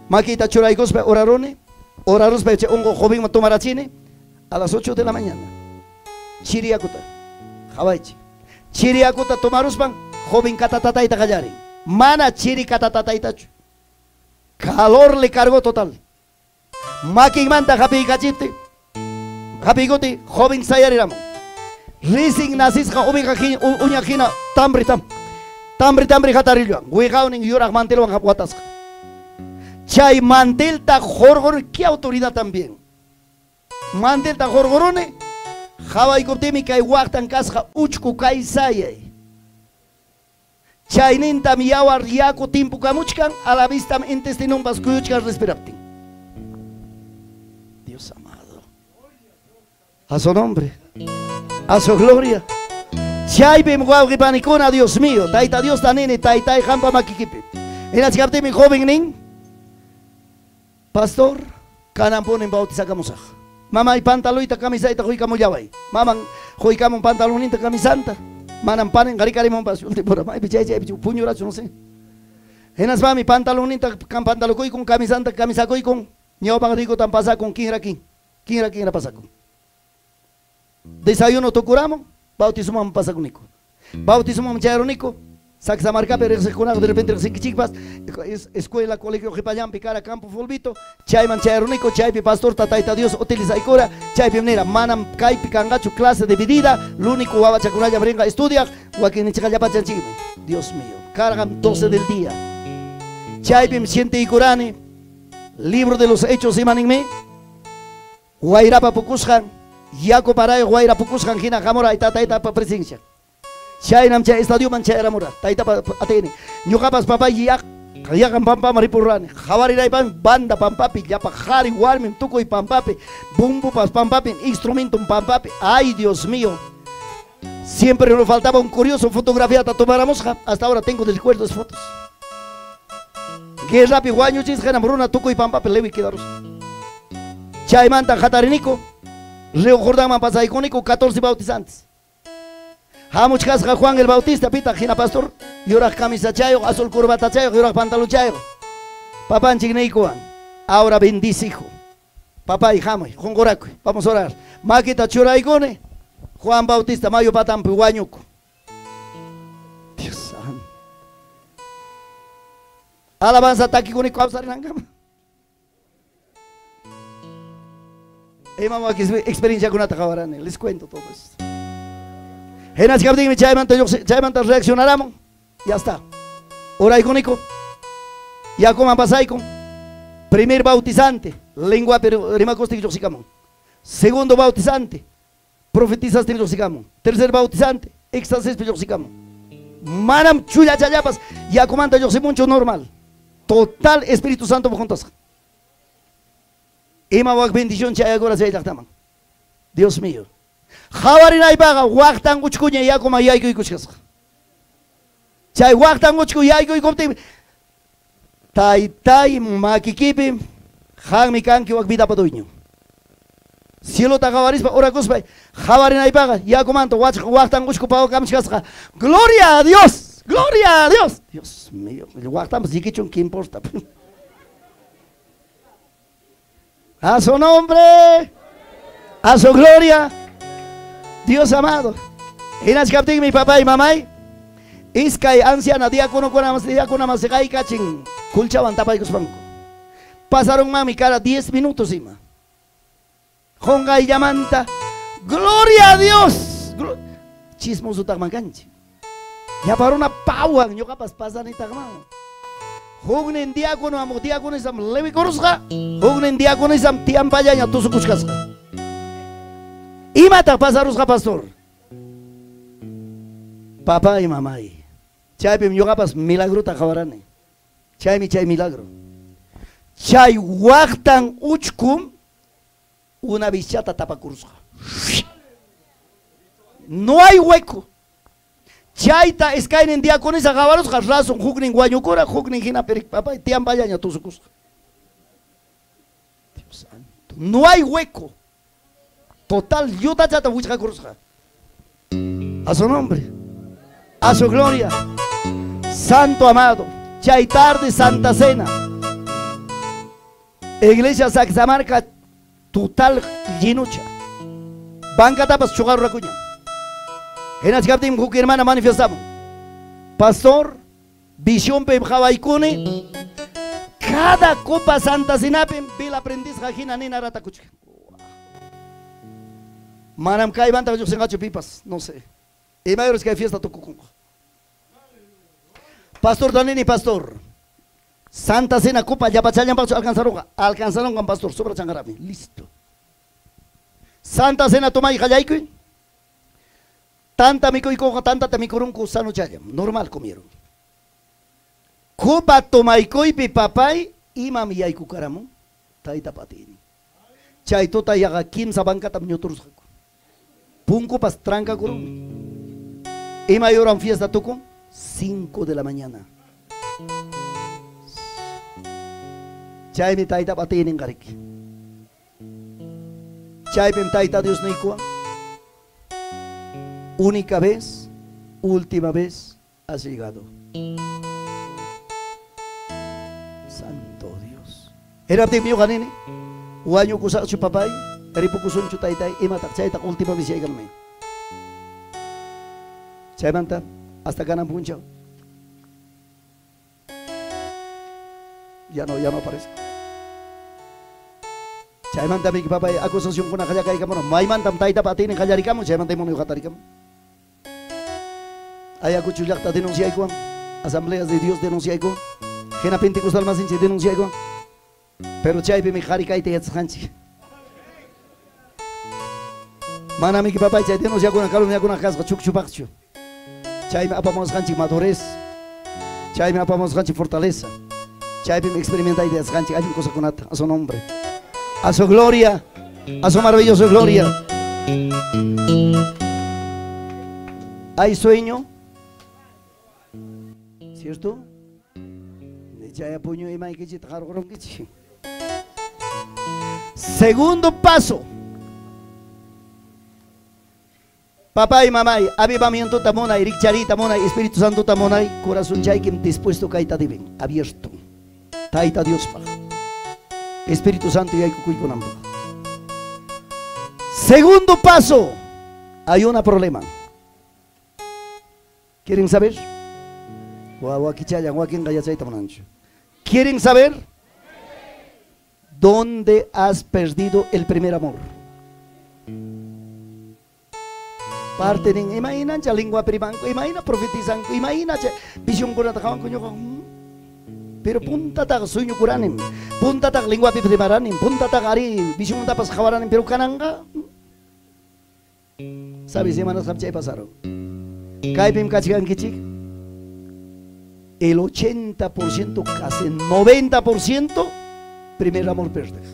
makita churaykuspa oraruni, oraruspa chay unquq jovenman tomarachini a las 8 de la mañana. Chiriakuta, qhawaychik. Chiriakuta tomaruspan joven katatatayta qallarin. Mana chiri katatataytachu. Calor le cargó total. Makinmanta hapiykachiptin, hapiykuti joven sayariramun. Ricin nacisqa oveja uña hina tambri tambri tambri hatarilluan. Wiqawnin yuraq mantelwan watasqa. Chay mantelta jorgor, ¿qué autoridad también? Mantelta jorgorone, hawaykuptimi kay waqtan kasqa uchku kay sayay. Chaynintam yawar yaku timpukamuchkan, a la vistam intestinumpas kuyuchkan respiraptin. Dios amado. A su nombre, a su gloria. Chaypim wawqi panikuna, Dios mío, tayta Dios tanini, taytay hampa makikipi. Hinachkaptimi joven nin, pastor, kananpunin bautizakamusaq. Mamay pantaloyta camisayta quykamullaway. Maman quykamun pantaloninta camisanta. Manam panin qarikarimunpas ultipura maypi chay chaypi puñurachu no sé. Hinaspami pantaloninta pantalokuykun camisanta camisakuykun ñawpaq rikutan pasakun kinra kinra pasakun. Desayuno tukuramo, bautismoman pasakuniku. Bautismoman chayaruniku, Sacsamarcapi riqsiqkunaqa de repente riqsinkichikpas, escuela, colegio qhipallanpi kara campo fulbito, chayman chayaruniku, chaypi pastorta tayta Dios utilizaykura, chaypi nira manam kaypi kanqachu clase dividida, lúnico wawachakunalla rinqa estudiaq, wakinninchikllapachanchikmi. Dios mío, cargan 12 del día. Chaypim sientiykurani, libro de los hechos imaninmi, wayrapa pukusqan, yaku parayuq wayra pukusqan hina hamura taytapa presencia. Chaynam chay estadioman chayramura, taytapa atini. Ñuqapas papay yaqan pampama ripurrani. Hawariraypami banda pampapi, llapa qhari warmim tukuy pampapi, bumbupas pampapi, instrumentum pampapi. Ay, Dios mío. Siempre nos faltaba un curioso fotografía tomáramos. Hasta ahora tengo de recuerdo esas fotos. Guerrapi wañuchisqa hinam runa tukuy pampapi lewi quedarus. Chaymanta hatariniku, Río Jordanman pasaykuniku 14 bautizantes. Hamuchkasqa Juan el Bautista, pita hina pastor, yuraq camisachayuq, azul curbatachayuq, yuraq pantalochayuq. Papanchik niykuwan, ahora bendice hijo. Papay hamuy, qunqurakuy, vamos a orar. Makita churaykuni, Juan Bautista mayu patampi wañuku. Dios santo. Alabanza takikuni kawsarinankama. Imam experienciakunata qawarani, les cuento todo esto. Hinachkaptinmi chaymanta reaccionaramun, ya está. Oraykuniku, yakuman pasaykun. Primer bautizante, lenguapi rimakustin lluqsikamun. Segundo bautizante, profetizastin lluqsikamun. Tercer bautizante, éxtasispi lluqsikamun. Manam chullachallapas yakumanta lluqsimunchu normal. Total Espíritu Santo juntasqa. Ima wak bendición chayakura chay llaqtaman. Dios mío. Hawarinaypaqa waqtan uchkuña yakuman yaykuykuchkasqa. Chay waqtan uchku yaykuykuptin taytay makikipi qanmi kanki wak vidapa dueño. Cielota qawarispa orakuspa hawarinaypaqa yakumanta waqtan uchku pawakamuchkasqa. Gloria a Dios, gloria a Dios. Dios mío, waqtanpas llikichun, ¿qué importa? A su nombre, a su gloria. Dios amado. Hinachkaptinmi mi papá y mamá, iskay anciana diácono masiqaykachin kulchawan tapaykuspanku. Pasaron mami cara 10 minutos ima. Qunqayllamanta, gloria a Dios. Chismosutaqman kanchik. Llapa runa pawan ñuqapas pasanitaqman. Huknin diácono amuq diáconisam lewikurusqa, huknin diáconisam tiampallaña tusukuchkasqa. Imataq pasarusqa pastor? Papá y mamay. Chaypim ñuqapas milagrota qawarani. Chaymi chay milagro. Chay waqtan uchkum una bichata tapakurusqa. No hay hueco. Chayta iskaynin diaconisa qawarusqa razón huknin wañukura, huknin hina papá tiampallaña tusukusqa. Dios santo. No hay hueco. Total, yutachata wichqakurusqa. A su nombre, a su gloria. Santo amado, chay tarde Santa Cena. Iglesia Sacsamarca total llenucha. Bancatapas chuqarurakuña. Hinachkaptin huk hermana manifestamos. Pastor, visión pe hawaykuni, Cada copa Santa Cenapim vela prendisqa hina nina ratakuchkan. Manam kaymanta lluqsinqachu pipas, no sé. Imay kay fiesta tukukunqa. Pastor Danini, pastor. Santa Cena copa llapachallanpaqchu alcanzaronqa. Alcanzaronqan pastor, sobra chanqarami. Listo. Santa Cena tomay qallaykuy. Tanta mikuykuqa tantata mikurunku sanuchallam, normal comieron. Copa tomaykuypi papay imam yaykukaramun tayta patini. Chay tuta yaqa kimsa bankatam ñuturusqaku. Punkupas trankakurunmi. Imay horam fiesta tukun? 5 de la mañana. Chaymi tayta patinin qariki. Chaypim tayta Dios niykuwan. Única vez, última vez has llegado. Santo Dios. Hinaptinmi ñuqa nini, wañukusaqchu papay, ripukusunchu taytay, imataq chaytaq última vez yaykanmi. Chaymanta hasta kanan punchaw. Ya no aparezco. Chaymanta mi papay acusacionkuna qallariykamun, maymantam tayta patinin qallarikamun, chaymanta demonio qatarikamun. Ayacucho llaqta denunciaykuwan, asambleas de Dios denunciaykuwan, hina Pentecostal masinchik denunciaykuwan. Pero chaypimi qhari kayta yachasqanchik. Manami papay chay denunciakuna calumniakuna kasqa chukchupaqchu. Chaymi apamusqanchik madurez, chaymi apamusqanchik fortaleza, chaypimi experimentayta yachasqanchik allin cosakunata a su nombre, a su gloria, a su maravillosa gloria. ¿Hay sueño? ¿Cierto? Segundo paso. Papá y mamá, avivamiento tamonay, rikcharita monay, Espíritu Santo tamonay, corazón chaykim dispuesto kayta deben, abierto. Tayta Diospaq. Espíritu Santo yaykukuykunanpaq. Segundo paso. Hay un problema. ¿Quieren saber? ¿Quieren saber? ¿Dónde has perdido el primer amor? Parte nin imaynancha lengua primanku, imayna profetizanku, imaynacha visionkunata qawanku ñuqa. Pero puntataqa sueñokuranim, puntataqa lenguapi rimaranim, puntataqa ari visiontapas qhawaranim, pero kananqa ¿sabes imanasqam chay pasaron? Kaypim kachkankichik el 80%, casi 90% primer amor perdeq.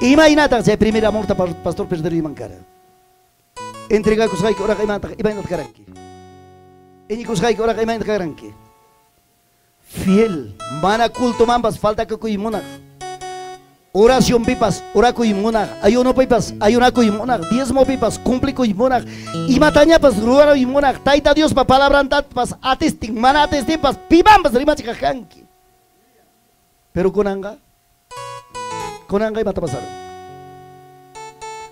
Imaynataq chay primer amorta pastor perderuyman kara. Entregakusqayki uraqa imaynataq karanki. Iñikusqayki uraqa imaynataq karanki. Fiel, mana cultomanpas faltakuy munaq. Oración pipas, orakuy munaq, ayuno pipas, ayunakuy munaq, diezmo pipas, cumplikuy munaq, imatañapas ruwaruy munaq, tayta Diospa palabrantapas atistin, mana atistinpas, pimanpas rimachikaq kanki. Pero kunanqa, kunanqa imata pasaron.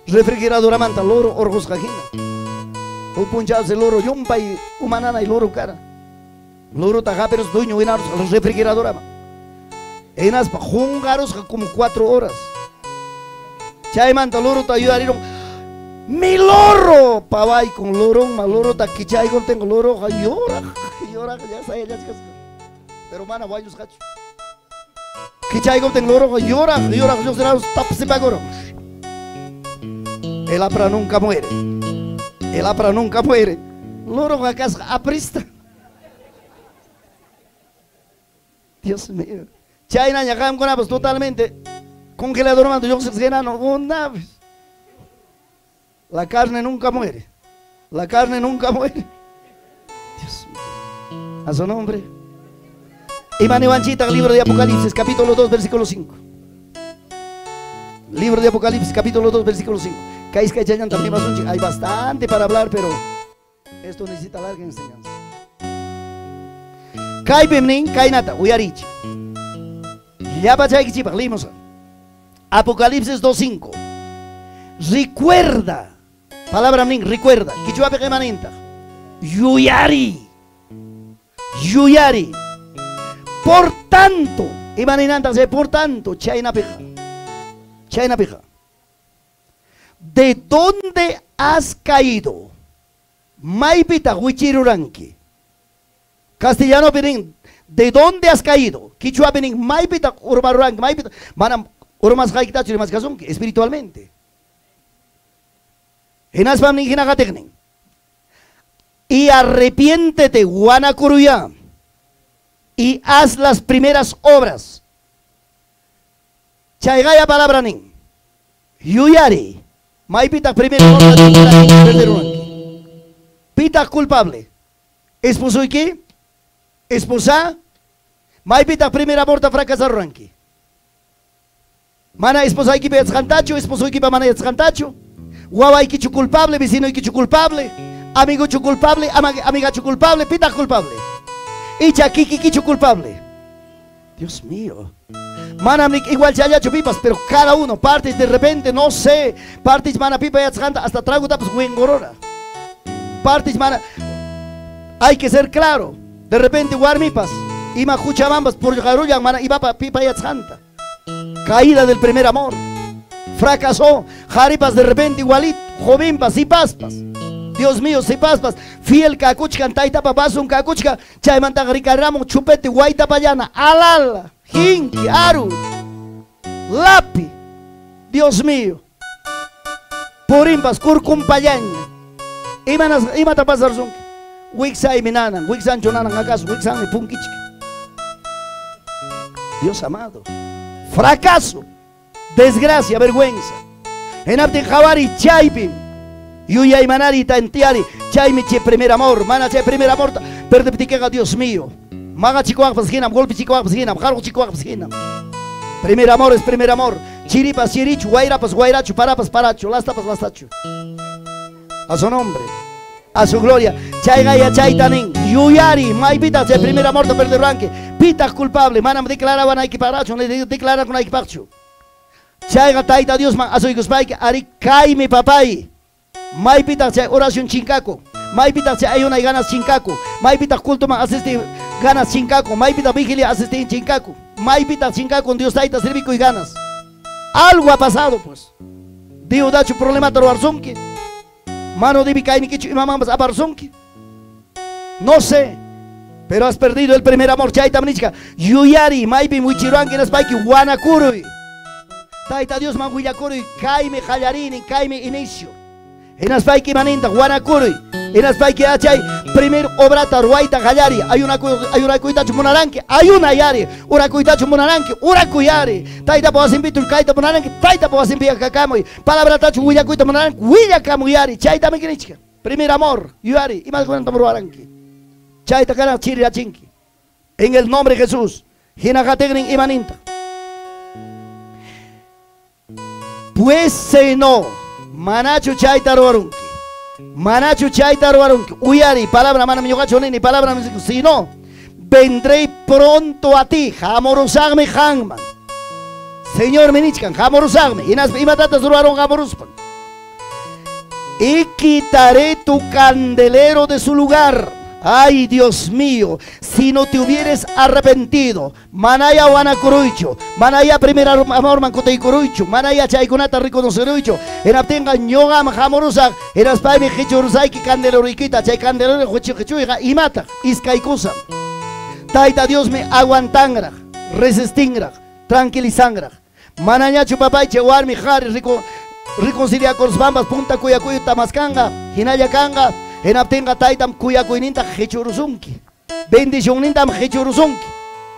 Refrigeradoramanta loro orqusqa hina. Huk punchawsi loro llumpay umananay loro kara. Lorota hapiros dueño winarusqa refrigeradoraman. Hinaspa qunqarusqa como 4 horas. Chaymanta lorota ayudariron. Mi loro pawaykun loronman lorota kichaykuptinqa loroqa yoraq yoraq ya sayallachkasqa. Pero mana wañusqachu. Kichaykuptin loroqa yoraq yoraq lluqsirarus tapsipakuron. El apra nunca muere. El apra nunca muere. Loroqa kasqa aprista. Dios mío. Chaynaña qamkunapas totalmente congeladormanta lluqsisqa una vez. La carne nunca muere. La carne nunca muere. Dios mío. A su nombre. Imaniwanchita, libro de Apocalipsis, capítulo 2, versículo 5. Libro de Apocalipsis, capítulo 2, versículo 5. Hay bastante para hablar, pero esto necesita larga enseñanza. Kaypimnin kaynata uyarichik. Llapachaykichikpaq leímos. Apocalipsis 2:5. Recuerda. Palabra nin, recuerda. Quichuapi qimanintaq. Yuyari. Yuyari. Por tanto, imaninantaq chay por tanto, chaynapija. Chaynapija. ¿De dónde has caído? Maypitaq wichiruranki. Castellano nin, ¿de dónde has caído? Quichua nin, maypitaq urmaruranki, maypitaq manam urmasqaykitachu rimaskasunki espiritualmente. Hinaspam nin hinaqatiqnin. Y arrepiéntete, wanakuruya, y haz las primeras obras. Chaygaya palabra nin. Yuyari, maypitaq primera obra perderuranki. Pitaq culpable. Esposoyki, esposa, maypitaq primera aborta fracasaruranki. Mana esposaykipa yachqantachu, esposoykipa mana yachqantachu. Wawaykichu culpable, vecinoykichu culpable, amigochu culpable, amigachu culpable, pitaq culpable. Icha kikikichu culpable. Dios mío. Manam igual chayachu pipas, pero cada uno, partes de repente, no sé, partes mana pipa yachqanta, hasta trago tapas wingorora. Partes mana, hay que ser claro. De repente warmipas, ima huchamambas por yarullan mana ibapa pipa yachqanta. Caída del primer amor. Fracasó. Jaripas de repente igualito, jovenpas y paspas. Dios mío, si paspas, fiel kakuchkan, taytapa basun kakuchka, chaymanta rikarramun chupete, guaytapallana, alala, jinki, aru, lapi. Dios mío. Purimpas, kurkumpallaña. Imata pasarsunki. Wiksaymi nanan, wiksanchu nanan acaso, wiksanmi punkichka. Dios amado. Fracaso, desgracia, vergüenza. Hinaptin qhawari chaypim. Yuyay manari tantiari, chaymi chay primer amor, mana chay primer amor, perdeptiquega Dios mío. Maga chikuaqpas hinam, golpe chikuaqpas hinam, jargo chikuaqpas hinam. Primer amor es primer amor. Chiripas chirichu, guayrapas guayrachu, parapas parachu, lastapas lastachu. A su nombre, a su gloria. Chaygaya chaytanin, yuyari, maypita chay primer amor te perderanque. Pita culpable, manam declaraban parachu, declaran con pachu. Chayga tayta Dios man asuykuspayki, ari kaymi papay. Maypitaq chay oración chinkaku, maypitaq chay ayunay ganas chinkaku, maypitaq cultoman asisti ganas chinkaku, maypitaq vigilia asisti chinkaku, maypitaq chinkaku Dios tayta servikuy ganas. Algo ha pasado pues. Diudachu problemata ruwarsunki. Mano dibi kaynikichu imamanpas aparsunki. No sé, pero has perdido el primer amor. Chaytam nichka, yuyari, maypim wichiruanki hinaspayki wanakuruy. Tayta Dios man willakuruy, kaymi qallarini, kaymi inicio. Hinaspayki maninta wanakuruy, hinaspayki achay primer obrata ruwayta qallari, ayunakuytachu munaranki, ayunayari, urakuytachu munaranki, urakuyari, taytapa wasinpichu kayta munaranki, taytapa wasinpi kakamuy, palabratachu willakuyta munaranki, willakamuyari, chaytami kinichka. Primer amor, yuyari, imakunatam ruwaranki. Chayta kanan chirirachinki. En el nombre de Jesús, hinaqatignin imaninta. Pues si no, manachu chayta ruwarunki, manachu chayta ruwarunki, uyari, palabra manam ñuqachu nini, palabra si no, vendré pronto a ti, hamurusaqmi qanman. Señor minichkan, hamurusaqmi, hinaspa imatatas ruwarun hamuruspan. Y quitaré tu candelero de su lugar. Ay, Dios mío, si no te hubieres arrepentido, manaya wanakuruicho, manaya primer amor mankutaykuruicho, manaya chaykunata reconoceruicho, hinaptinqa ñuqam hamurusaq, hinaspaymi qichurusayki candelorikita, chay candelero qichuyqa imataq, iskaykusam. Tayta Diosmi aguantanraq, resistinraq, tranquilizanraq. Manañachu papaycha warmi qhari reconciliakuruspanpas punta kuyakuyta maskanqa, hinalla kanqa. Hinaptinqa taytam kuyakuyninta qichurusunki, bendicionnintam qichurusunki.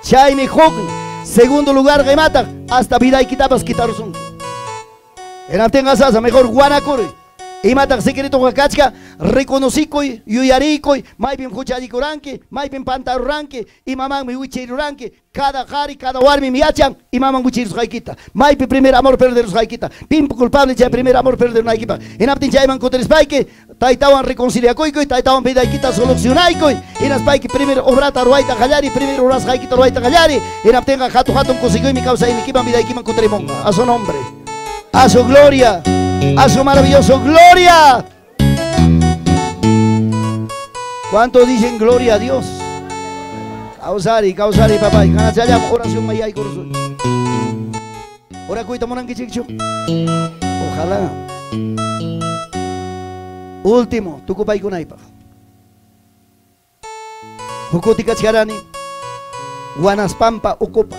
Chaymi hukni, segundo lugar imataq, hasta vidaykitapas kitarusunki. Hinaptinqa sasa mejor wanakuruy. Imataq secretoqa kachka, reconocikuy, yuyarikuy, maypim huchallikuranki, maypim pantaruranki, imamanmi wichiruranki, cada qhari, cada warmim yachan, imaman wichirusqaykita, maypi primer amor perderusqaykita, pim culpable chay primer amor perderunaykipaq. Hinaptin chayman kutirispayki, taytawan reconciliakuykuy, taytawan vidaykita solucionaykuy, hinaspayki primer obrata ruwayta qallari, primer rurasqaykita ruwayta qallari, hinaptinqa hatun hatun kusikuymi kawsaynikiman vidaykiman kutirimunqa. A su nombre, a su gloria, a su maravilloso gloria. ¿Cuántos dicen gloria a Dios? Kawsari, kawsari papay, kanachallam oración mayaykursun. Orakuyta munankichikchu? Ojalá. Último, tukupaykunaypaq. Hukuti kachkarani, Guanaspampa ukupa.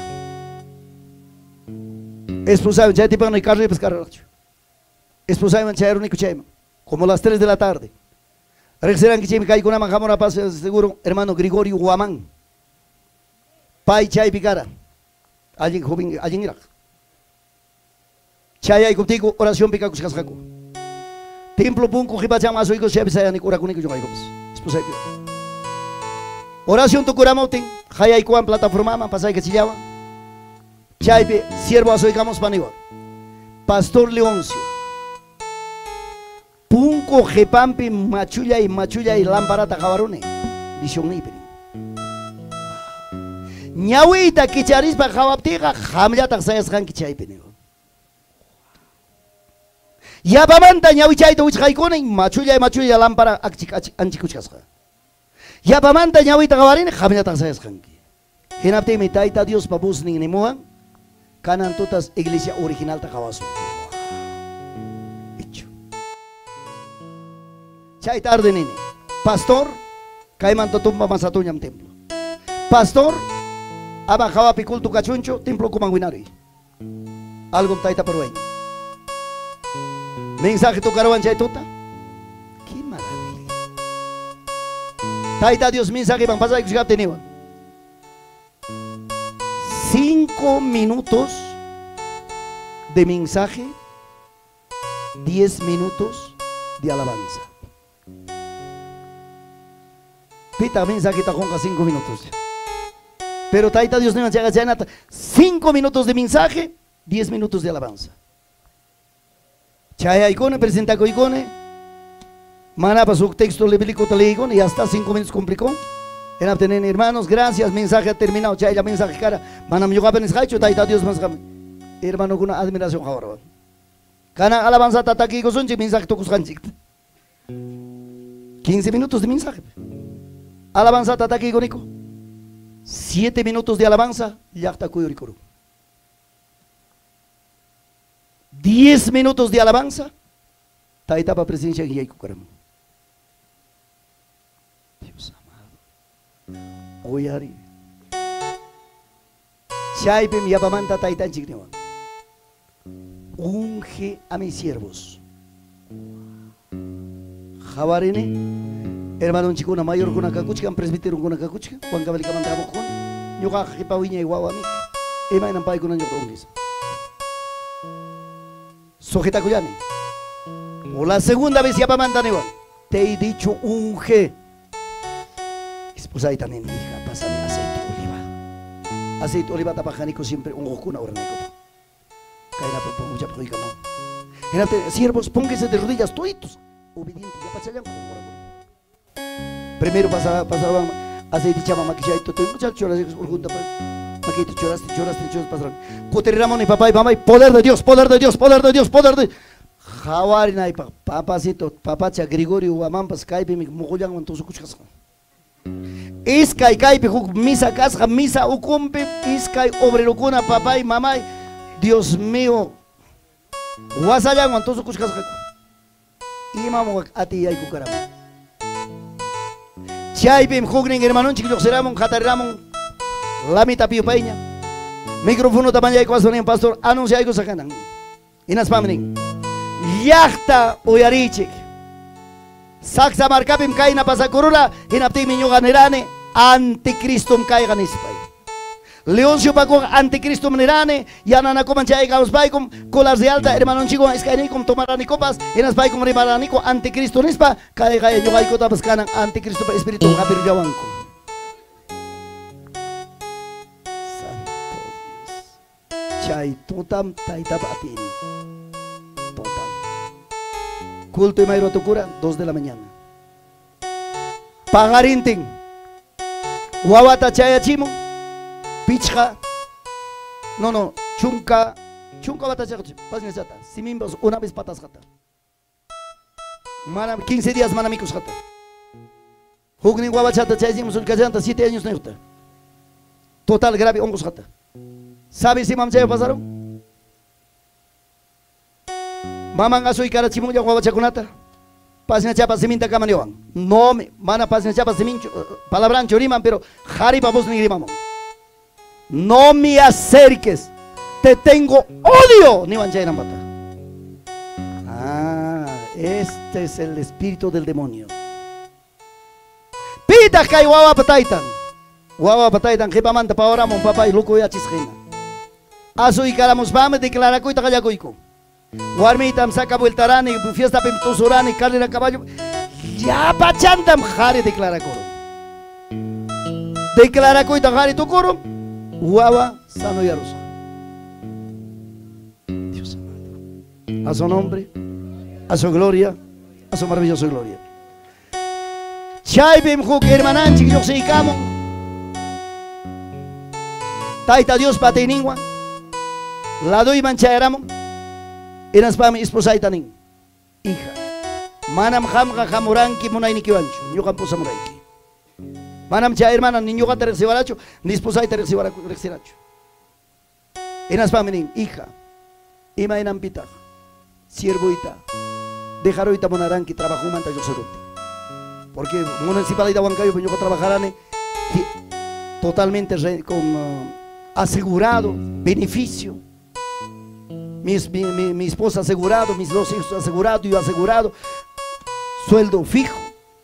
Esposaywan chay tipaqni carripas carraraqchu. Esposaywan chayruniku chayman, como las 3 de la tarde. Riqsirankichikmi kaykunaman hamunapas seguro hermano Gregorio Guamán. Pay chaypi kara. Allin joven, allinraq. Chayaykuptiyku oracionpi kakushkasqaku. Templo punku qhipacham asuyku chaypi sayaniku orakuniku ñuqaykupas. Esposaypi. Oración tukuramuptin hayaykuwan plataformaman pasaykachillawan. Chaypi siervo asuykamuspa niwan. Pastor Leoncio. Punku qhipampi machullay machullay lamparata qawaruni. Visionniypi. Ñawiyta kicharispa qhawaptiyqa qamllataq sayasqanki chaypi niwan. Yapamanta ñawichayta wichqaykuni machullay machullay lámpara anchikuchkasqa. Yapamanta ñawiyta qawarini qamllataq sayasqanki. Hinaptinmi Tayta Diospa voznin nimuwan kanan tutas iglesia originalta qawasun. Hecho. Chay tarde nini. Pastor, kaymanta tumpa masatuñam templo. Pastor, ama hawapi culto kachunchu, templo kuman winari. Algo tayta parueño. Mensaje tocaron chay tuta. Qué maravilla. Tayta Dios mensaje van pasar y 5 minutos de mensaje, 10 minutos de alabanza. Pita mensaje tajonga 5 minutos. Pero Tayta Dios no llega 5 minutos de mensaje, 10 minutos de alabanza. Chayaykone, presentakuykone, manapas huk texto bíblico leikone y hasta 5 minutos complicó. Tener hermanos, gracias, mensaje ha terminado, chayla mensaje cara, manam ñuqapi nisqaychu, Tayta Dios más hermano kuna admiración qhawarwan. Kana alabanza tatakiykusunchik mensaje tukusqanchik. 15 minutos de mensaje. Alabanza tatakiykuniko. 7 minutos de alabanza, llaqta kuyurikuru. 10 minutos de alabanza, Taytapa presencia yaykukaram. Dios amado. Uyari. Chaypim yapamanta taytanchik niwan. Unge a mis siervos. Jawarini, hermanonchikuna mayorkuna kakuchkan, presbiterokuna kakuchkan, Huancavelikamanta hamuqkuna, ñuqaqa qipa wiñay wawami, imaynam paykuna ñuqa ungis. Sujetakullani. Por la segunda vez yapamanta niwan. Te he dicho unge. Esposayta nini, hija, pásame aceite oliva. Aceite oliva tapajanico siempre unqukuna oranaykupa. Siervos, pónganse de rodillas, toditos. Obediente, ya pasallan. Primero pasaban aceite chama maquillado, todo muchachos choras, urjunta, maquito, choraste, choraste, choraste, pasaron. Cuteri Ramón y papá y mamá, y poder de Dios, poder de Dios, poder de Dios, poder de Dios. Jawarinaypa, papacito, papacha, Gregorio, Guamampas, kaypi, muqullanwan tusukuchkasqa. Iskay kaypi huk misa kasqa, misa ukumpi, iskay obrerokuna, papá y mamá. Dios mío, wasallanwan tusukuchkasqaku. Imam atiyaykukarama. Chaypim huknin hermanonchik lluqsiramun, hatariramun, lamita piyupayña. Microfonota mañaykuwaspa nin, pastor, anunciaykusaqanan. Hinaspam nin, llaqta uyarichik. Saksa markapim kayna pasakurura, hinaptinmi ñuqa nirani, anticristum kayqa nispay. Leoncio Paco anticristum nirani, yananakuman chaykamuspaykum, colas de alta, hermanonchikwan iskayniykum tomarani copas, hinaspaykum rimaraniku anticristo nispa, kayqa ñuqaykutapas kanan anticristopa espíritu hapirullawanku. Santo Dios. Chay tutam taytapa atini. Total. Culto imayro tukura, 2 de la mañana. Pagarintin. Wawata chayachimun. Pichqa, no, chunka, chunka watachaqa, pasñachata, simimbas una vez patasqata. Mana 15 días mana mikusqata. Huknin wawachata chayachimun sullkachanta 7 años niyuqta. Total grave unqusqata. ¿Sabes imam chay pasaron? Maman asuykarachimunlla wawachakunata. Pasñachapa siminta kamaniwan. No, mana pasñachapa siminchu, palabranchu riman, pero qharipa voznin rimamun. No me acerques, te tengo odio, niwan chaynampata. Ah, este es el espíritu del demonio. Pitaq kay wawapa taytan. Wawapa taytan qhipamanta pawaramun papay lukuyachisqina. Asuykaramuspami declarakuyta qallakuyku. Warmitam saca vueltarani, fiestapim tusurani, carrera caballo. Llapachantam qhari declarakurun. Declarakuyta qhari tukurun, wawa sanoyarusqa. Dios amado. A su nombre, a su gloria, a su maravillosa gloria. Chaypim huk hermananchik lluqsiykamun. Tayta Dios patiyninwan laduyman chayaramun. Inaspami esposayta nin, hija, manam qamqa hamuranki munaynikiwanchu, ñuqam pusamurayki. Manam chay hermana ni ñuqata riqsiwarachu, ni esposayta riqsirachu. Inaspami nin, hija, imaynanpitaq siervoyta dejaruyta munaranki trabajumanta lluqsiruptin. Porque municipalidad Huancayo ñuqa trabajarani totalmente con asegurado beneficio. Mi esposa asegurado, mis dos hijos asegurado, yo asegurado, sueldo fijo.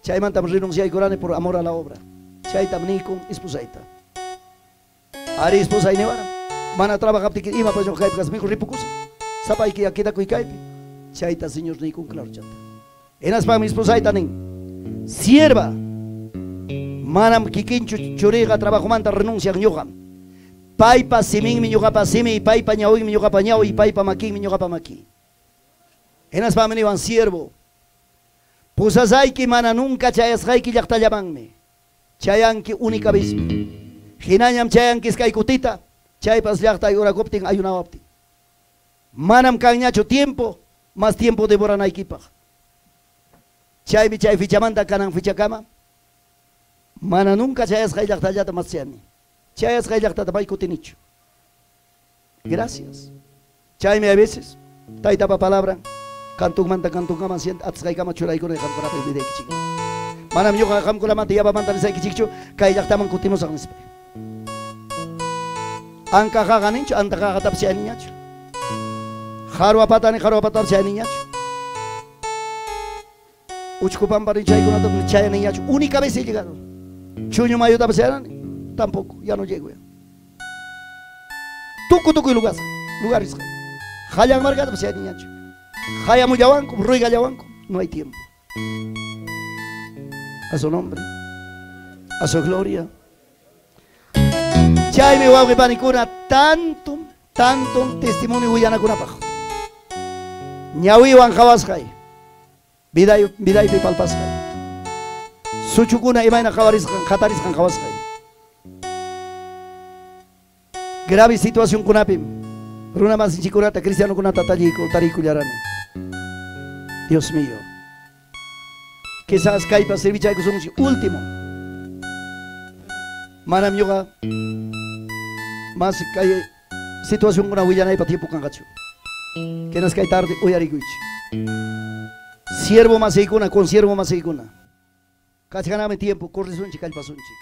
Chaymantam renunciaykurani por amor a la obra. Chaytam nikun esposayta. Ari esposay niwara, mana trabajaptiki imapas ñuqa kaypi kasaq, mejor ripukusaq. Sapayki quedakuy kaypi. Chayta Señor nikun claro chata. Hinaspami esposayta nin, sierva, manam kikinchu churiqa trabajomanta renuncian ñuqam. Paypa siminmi ñuqapa simi, paypa ñawinmi ñuqapa ñawi, paypa makinmi ñuqapa maki. Hinaspami niwan siervo, pusasayki mana nunca chayasqayki llaqtallamanmi. Chayanki única vezmi. Hinañam chayanki iskay kutita, chaypas llaqtay urakuptin ayunawaptin. Manam kanñachu tiempo, más tiempo devoranaykipaq. Chaymi chay fichamanta kanan fichakama, mana nunca chayasqay llaqtallata mas chayani. Chayasqay llaqtata pay kutinichu. Gracias. Chaymi a veces taytapa palabra kantunmanta kantunkaman atisqaykama churaykuna qamkunapa vidaykichik. Manam ñuqa qamkunamanta yapamanta nisaykichikchu kay llaqtaman kutimusaq nispa. Anka qaqa ninchu, anta qaqatapas chayaniñachu. Haruapatani haruapatapas chayaniñachu. Uchkupampari chaykunata chayaniñachu. Única vez he llegado. Chuño mayutapas chayarani. Tampoco, ya no llego ya. Tucu tucu y lugar, lugares. Hayan marcado, pues ya niñacho. Hayamullawanco, ruigallawanco, no hay tiempo. A su nombre, a su gloria. Chaymi wawqi panikuna, tanto, tanto testimonio willanakunapaq. Ñawiwan qhawasqay, vidaypi palpasqay. Suchukuna imayna qhawarisqan, qhatarisqan qhawasqay. Grave situación kunapim, runa masinchikunata, cristianokunata tarikullarani. Dios mío. Quizás kaypa servichaykusunchik último. Manam ñuqa mas kay situación kuna willanaypa tiempo kanqachu. Kenas kay tarde uyarikuychik. Siervo masiykuna, con siervo masiykuna. Kachkanami tiempo, corrisunchik, kallpasunchik.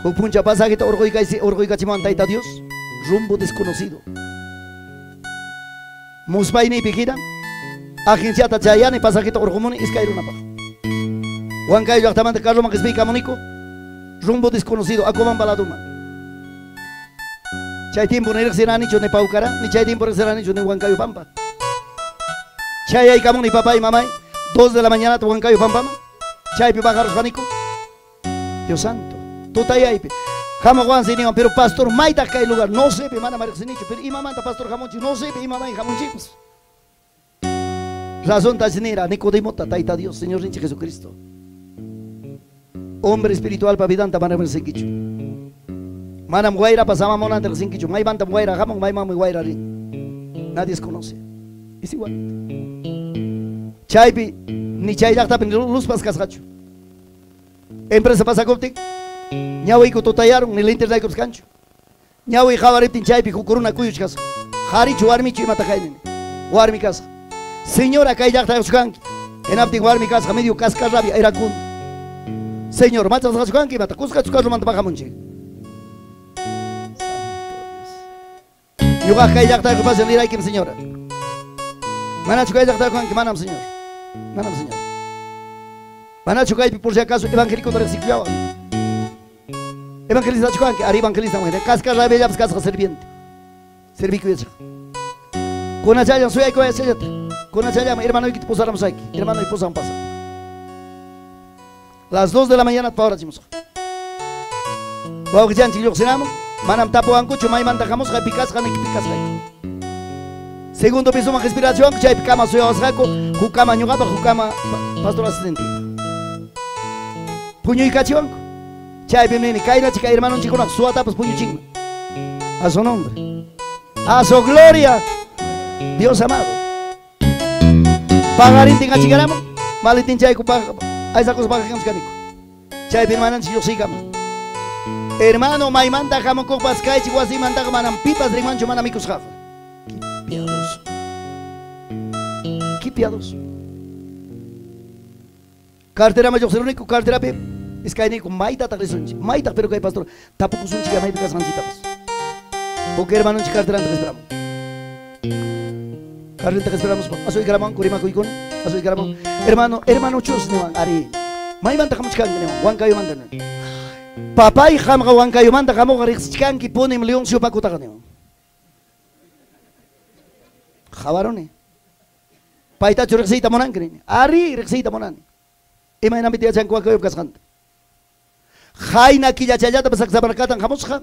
Huk puncha pasajita urquykachimuwan Tayta Dios, rumbo desconocido. Muspayniypi hina, agenciata chayani pasajita urqumuni iskay runapaq. Huancayo llaqtamanta carroman qispiykamuniku, rumbo desconocido, Acobamba laduman. Chay tiempo ni riqsiranichu ni Paucará, ni chay tiempo riqsiranichu ni Huancayo Pampa. Chayaykamuni papá y mamay, 2 de la mañana Huancayo Pampaman, chaypi bajarusqaniku. Dios santo. Tutayaypi. Hamuqwansi niwan, pero pastor maytaq kay lugar, no sé, mana riqsinichu, pero imamanta pastor hamunchik, no sé, imamay hamunchikpas. Razón nira, Nicodemota, Tayta Dios, Señor ninchik Jesucristo. Hombre espiritual pa vidanta mana riqsinkichu. Manam wayra pasamamunanta riqsinkichu, maymantam wayra hamun, maymanmi wayra rin. Nadie conoce. Es igual. Chaypi, ni chay llaqtapi luzpas kasqachu. Empresa pasakuptin, Ñawiyku tutayarun, ni linternaykupas kanchu. Ñawiy qawariptin chaypi huk runa kuyuchkasqa. Qharichu warmichu imata kaynini. Warmi kasqa. Señora kay llaqtayuqchu kanki. Hinaptin warmi kasqa medio cascarrabia iracundo. Señor, machasqachu kanki imata kusqachu carromanta bajamunchik. Ñuqa kay llaqtayuq pasan niraykim señora. Manachu kay llaqtayuq kanki? Manam señor. Manam señor. Manachu kaypi por si acaso evangélico riqsikullawan. Evangelistachu kanki? Ari evangelista cascarrabiallapas kasqa sirviente. Servikuyachaq. Kunachallan suyaykuwayachallata. Kunachallan hermanoykita pusaramusayki. Hermanoy pusan pasa. Las 2 de la mañana pawarachimusqa. Wawqichanchik lluqsinamun, manam tapuwankuchu maymanta hamusqa pikasqa niki pikasqayki. Segundo pisoman respiración, chaypi kama suyawasqaku, huk kama ñuqapaq, huk kama pastor asistente. Puñuykachiwanku. Chaypi nini, kaynachi kay hermanonchikkunaq suwatapas puñuchinman. A su nombre. A su gloria. Dios amado. Pagarintin achikaramun, malitin chayku aysakuspa pagakamchkaniku. Chaypi hermananchik lluqsiykamun. Hermano, maymanta hamukuqpas kaychik wasimantaqa manam pipas rinmanchu mana mikusqaqa. Qué piadoso. Qué piadoso. Carteraman lluqsiruniku, carterapi iskayniku maytataq risunchik. Maytaq pero kay pastor tapukusunchik maypi kasqanchiktapas. Huk hermanonchik carteranta esperamos. Carteranta esperamos. Asuykaramon, rimakuykuna, asuykaramon. Hermano, hermano chus niwan ari. Maymanta hamuchkanki niwan, Huancayomanta niwan. Papay qamqa Huancayomanta hamuqa riqsichkanki punim Leoncio Pacutaqa niwan. Qawaruni. Paytachu riqsiyta munanki nini. Ari riqsiyta munani. Imaynanpi yachanku Huancayop kasqanta. Hayna killachallata pasaqsaparqatan hamusqa.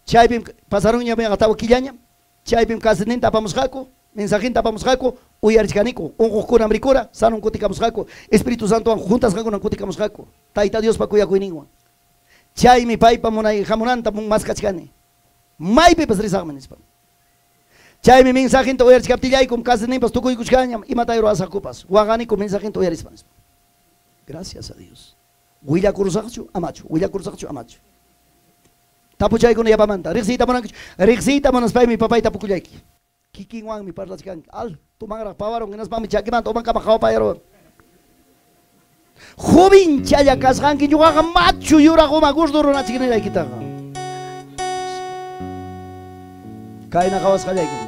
Chaypim pasarunña tawa killaña. Chaypim kasetninta apamusqaku, mensajinta apamusqaku, uyarichkaniku, unquqkunam rikura, sanun kutikamusqaku, Espíritu Santowan juntasqakunan kutikamusqaku, Tayta Diospa kuyakuyninwan. Chaymi paypa munay hamunanta maskachkani. Maypipas risaqman nispa. Chaymi mensajinta uyarichkaptillaykum kasetninpas tukuykuchkañam imata ruwasaqkupas. Waqaniku mensajinta uyarispa nispa. Gracias a Dios. Willakurusaqchu amachu, willakurusaqchu amachu. Tapuchaykuna yapamanta, riqsiyta munankichu, riqsiyta munaspaymi papay tapukullayki. Kikinwanmi parlachkanki. Alto manraq pawarun hinaspami chakimanta umankama qhawapayarun. Jovinchalla kasqanki ñuqaqa machu yuraq uma gurdu runachik niraykitaqa. Kayna qhawasqallayki.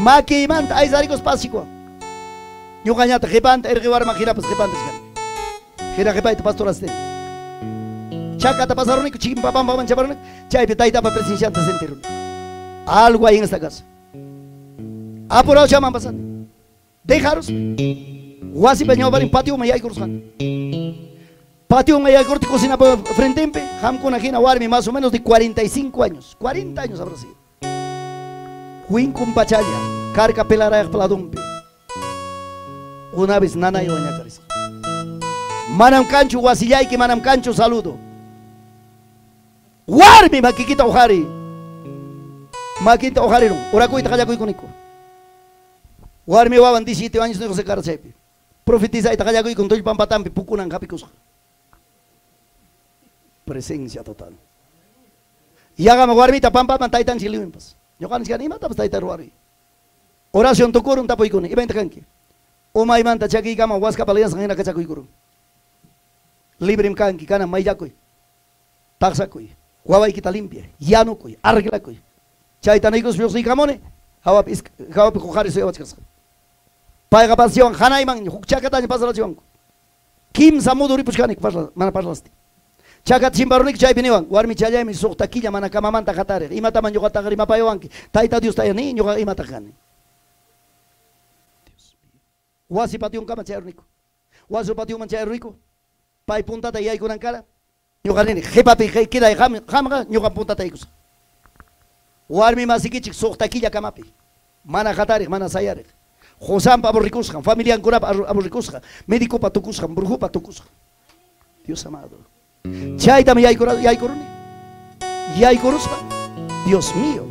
Makiymanta aysarikus pasikuwan. Ñuqañataq qhipanta irqi warma hinapas qhipanta chikani. Hina qhipayta pastor asistente. Chacata pasaruniku, chimpapampaman chaparuniku, chaypi taytapa presencianta sentiruni. Algo hay en esta casa. Apurado chaman pasando. Dejaros. Wasipa ñawparin patioman yaykurusqani. Patioman yaykurti cocina frentempe, hamkuna hina warmi más o menos de 45 años. 40 años habrá sido. Huinkun pachalla, carca pelarayaq pladumpi. Una vez nanaywan ñakarisqa. Manam kanchu wasillayki, manam kanchu saludo. Warmi makikita uqari. Makinta uqarirun, urakuyta qallakuykuniku. Warmi wawan 17 años niq se kara chaypi. Profetizayta qallakuykun tullpanpatampi pukunan hapikusqa. Presencia total. Yaqama warmita pampaman taytanchik liwinpas. Ñuqanchik imatapas tayta ruwari. Oración tukurun tapuykuni, imayta kanki. Umaymanta chakiykama waskapa liyasqan hina kachakuykurun. Librim kanki, kanan mayllakuy. Taqsakuy, wawaykita limpia, yanukuy, arreglakuy. Chayta niykus lluqsiykamuni, hawapi hawapi huqari suyawachkasqa. Payqa pasiwan hanayman huk chakataña pasarachiwanku. Kimsa mudu ripuchkaniku mana parlasti. Chakata chimparuniku chaypi niwan, warmi challaymi suqta killa mana kamamanta hatariq, imataman ñuqataqa rimapayawanki, Tayta Diosta ni ñuqa imataq kani. Dios mío. Wasi pationkama chayaruniku. Wasi pationman chayaruniku. Pay puntata yaykunan kara. Ñuqa nini, qhipapi queday qamqa ñuqa puntata yaykusaq. Warmi masikichik suqta killa kamapi. Mana hatariq, mana sayariq. Qosanpa aburrikusqan, familiankunapa aburrikusqan, médicopa tukusqan, brujupa tukusqan. Dios amado. Chaytam yaykuruni. Yaykuruspa. Dios mío.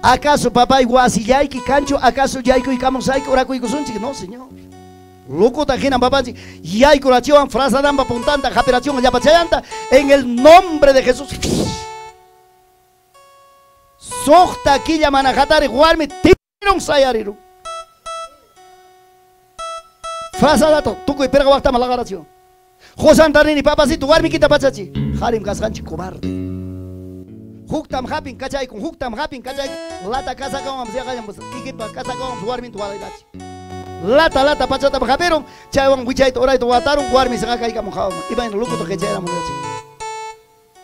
¿Acaso papay wasillayki kanchu? ¿Acaso yaykuykamusayki orakuykusunchik? No, señor. Locota hina papanchik yaykurachiwan frazadanpa puntanta hapirachiwan llapachayanta en el nombre de Jesús. Suqta killa mana hatariq warmi tirun sayarirun. Frazadata tukuy pirqa waqtaman laqarachiwan. Qusanta rini papacito warmikita pachachi. Harim kasqanchik cobarde. Huktam hapin kachaykun, huktam hapin kachaykun. Lata kasakawan yaqallan kikinpa kasakawan warminta walaytachi. Lata lata pachata hapirun, chaywan wichayta urayta watarun, warmi saqakaykamun hawaman. Imayna locuto qechayramun yachi.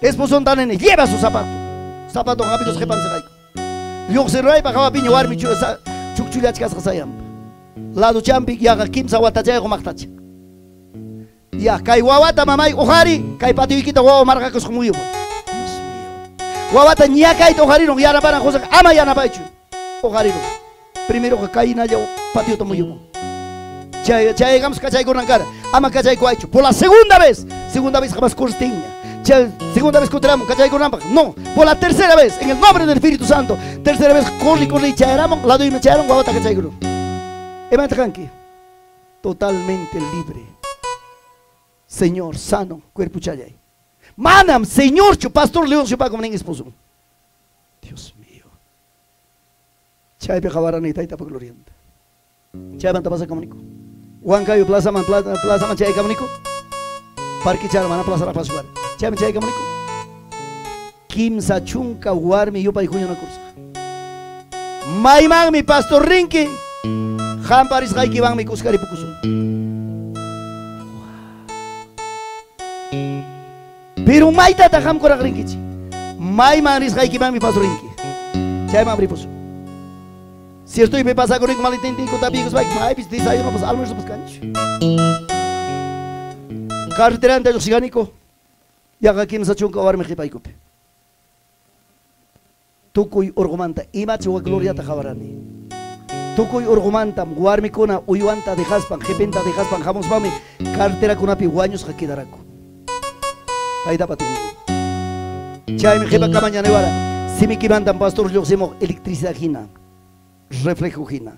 Esposonta nini, lleva su zapato. Zapato hapikus qipan saqayku. Lluqsiraypa hawapiña warmi chukchullachkasqa sayanpa. Lado champi yaqa kimsa watachayqa maqtacha. Ya, kay wawata mamay uqari, kay patioykita wawa marqakusqa muyumun. Dios mío. Wawata ñakayta uqarirun, yanaparan qusaqa ama yanapaychu. Uqarirun. Primero kaynalla patiota muyumun. Chaygamos kachaykunan kara, ama kachaykuaychu. Por la segunda vez jamás curstiña. Segunda vez kutiramun kachaykunanpaq. No, por la tercera vez, en el nombre del Espíritu Santo. Tercera vez corri corri chayaramun, laduyman chayarun wawata kachaykurun. Imanta kanki? Totalmente libre. Señor, sano, cuerpo chayay. Manam, Señor, chu pastor León chupa nin esposo. Dios mío. Chaypi qawarani taytapa glorianta. Chaymanta pasakamuniku. Huancayo plaza man chaykamuniku. Parque charmana plaza rapasuar. Chayman chaykamuniku. Kimsa chunka warmi yupay huñunakursa. Maymanmi pastor rinki. Hamparisqaykiwanmi kuskaripukusun. Pero maytata qamkuraq rinkichik. Mayman risqaykimanmi pastor rinki. Chayman ripusun. Cierto, pasakurinko malitintinku tapiykuspayki maypis desayunopas almuerzopas kanchu. Carreteranta lluqsiganiku yaqa kimsa chunka warmi qhipaykupi. Tukuy urqumanta imachi wak gloriata qawarani. Tukuy urqumantam warmikuna uywanta dejaspan qhipinta dejaspan hamuspami carreterakunapi wañusqa quedaraku. Taytapa tiynin. Chaymi qhipakama ñaniwara simikimantam pastor lluqsimuq electricidad hina. Reflejo hina.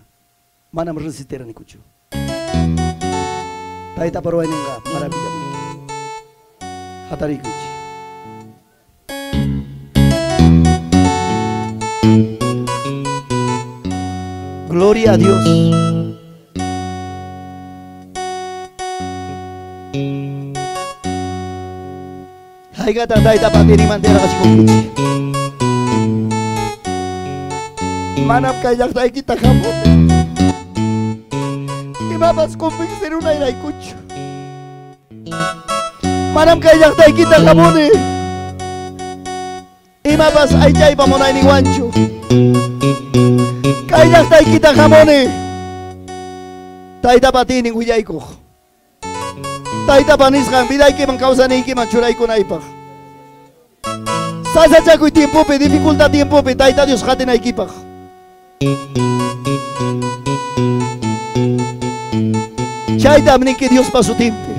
Manam resistiranikuchu. Taytapa ruwayninqa maravilla. Hatariykuchi. Gloria a Dios. Haykata taytapa atiyninmanta yaraqachikunkichik. Manam kay llaqtaykita hamuni. Imapas convencerunayraykuchu. Manam kay llaqtaykita hamuni. Imapas aychaypa munayninwanchu. Kay llaqtaykita hamuni. Taytapa atiynin willaykuq. Taytapa nisqan vidaykiman kawsanaykiman churaykunaypaq. Sasachakuy tiempopi, dificultad tiempopi, Tayta Dios qatinaykipaq. Chaytam ninki Diospa sutinpi.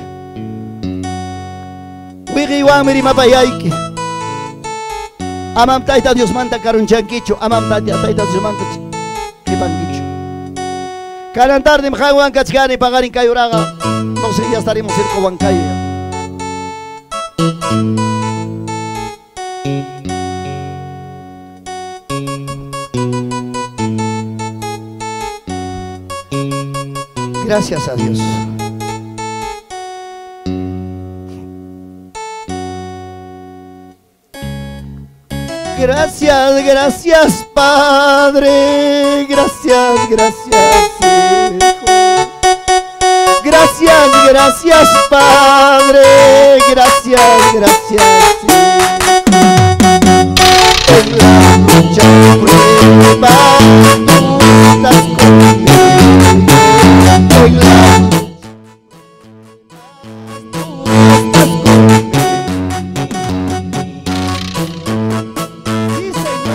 Wiqiywanmi rimapayayki. Amam Tayta Diosmanta karunchankichu, amam Tayta Diosmanta qipankichu. Kanan tardim qanwan kachkani paqarin kay uraqa. No sé, ya estaremos cerca Huancayo. Gracias a Dios. Gracias, gracias Padre. Gracias, gracias Hijo. Gracias, gracias Padre. Gracias, gracias Hijo. En la lucha prueba tú estás conmigo. En la tú estás conmigo. Sí, Señor.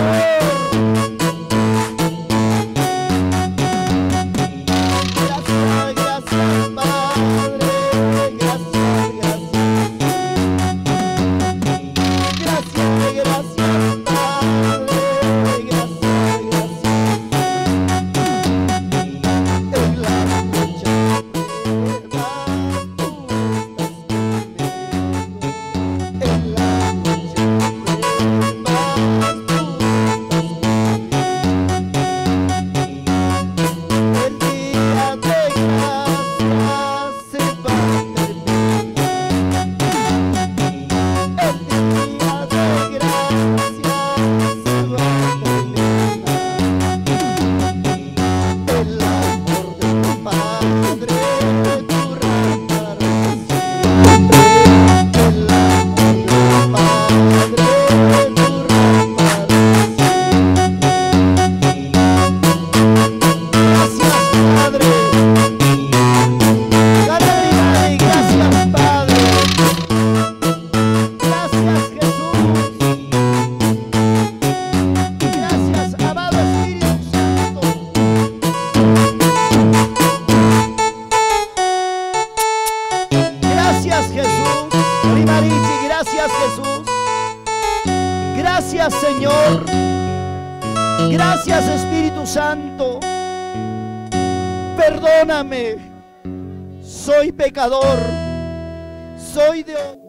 Gracias, gracias Padre. Gracias, gracias. Gracias, gracias Padre. Gracias, gracias. Gracias, Espíritu Santo. Perdóname. Soy pecador. Soy Dios.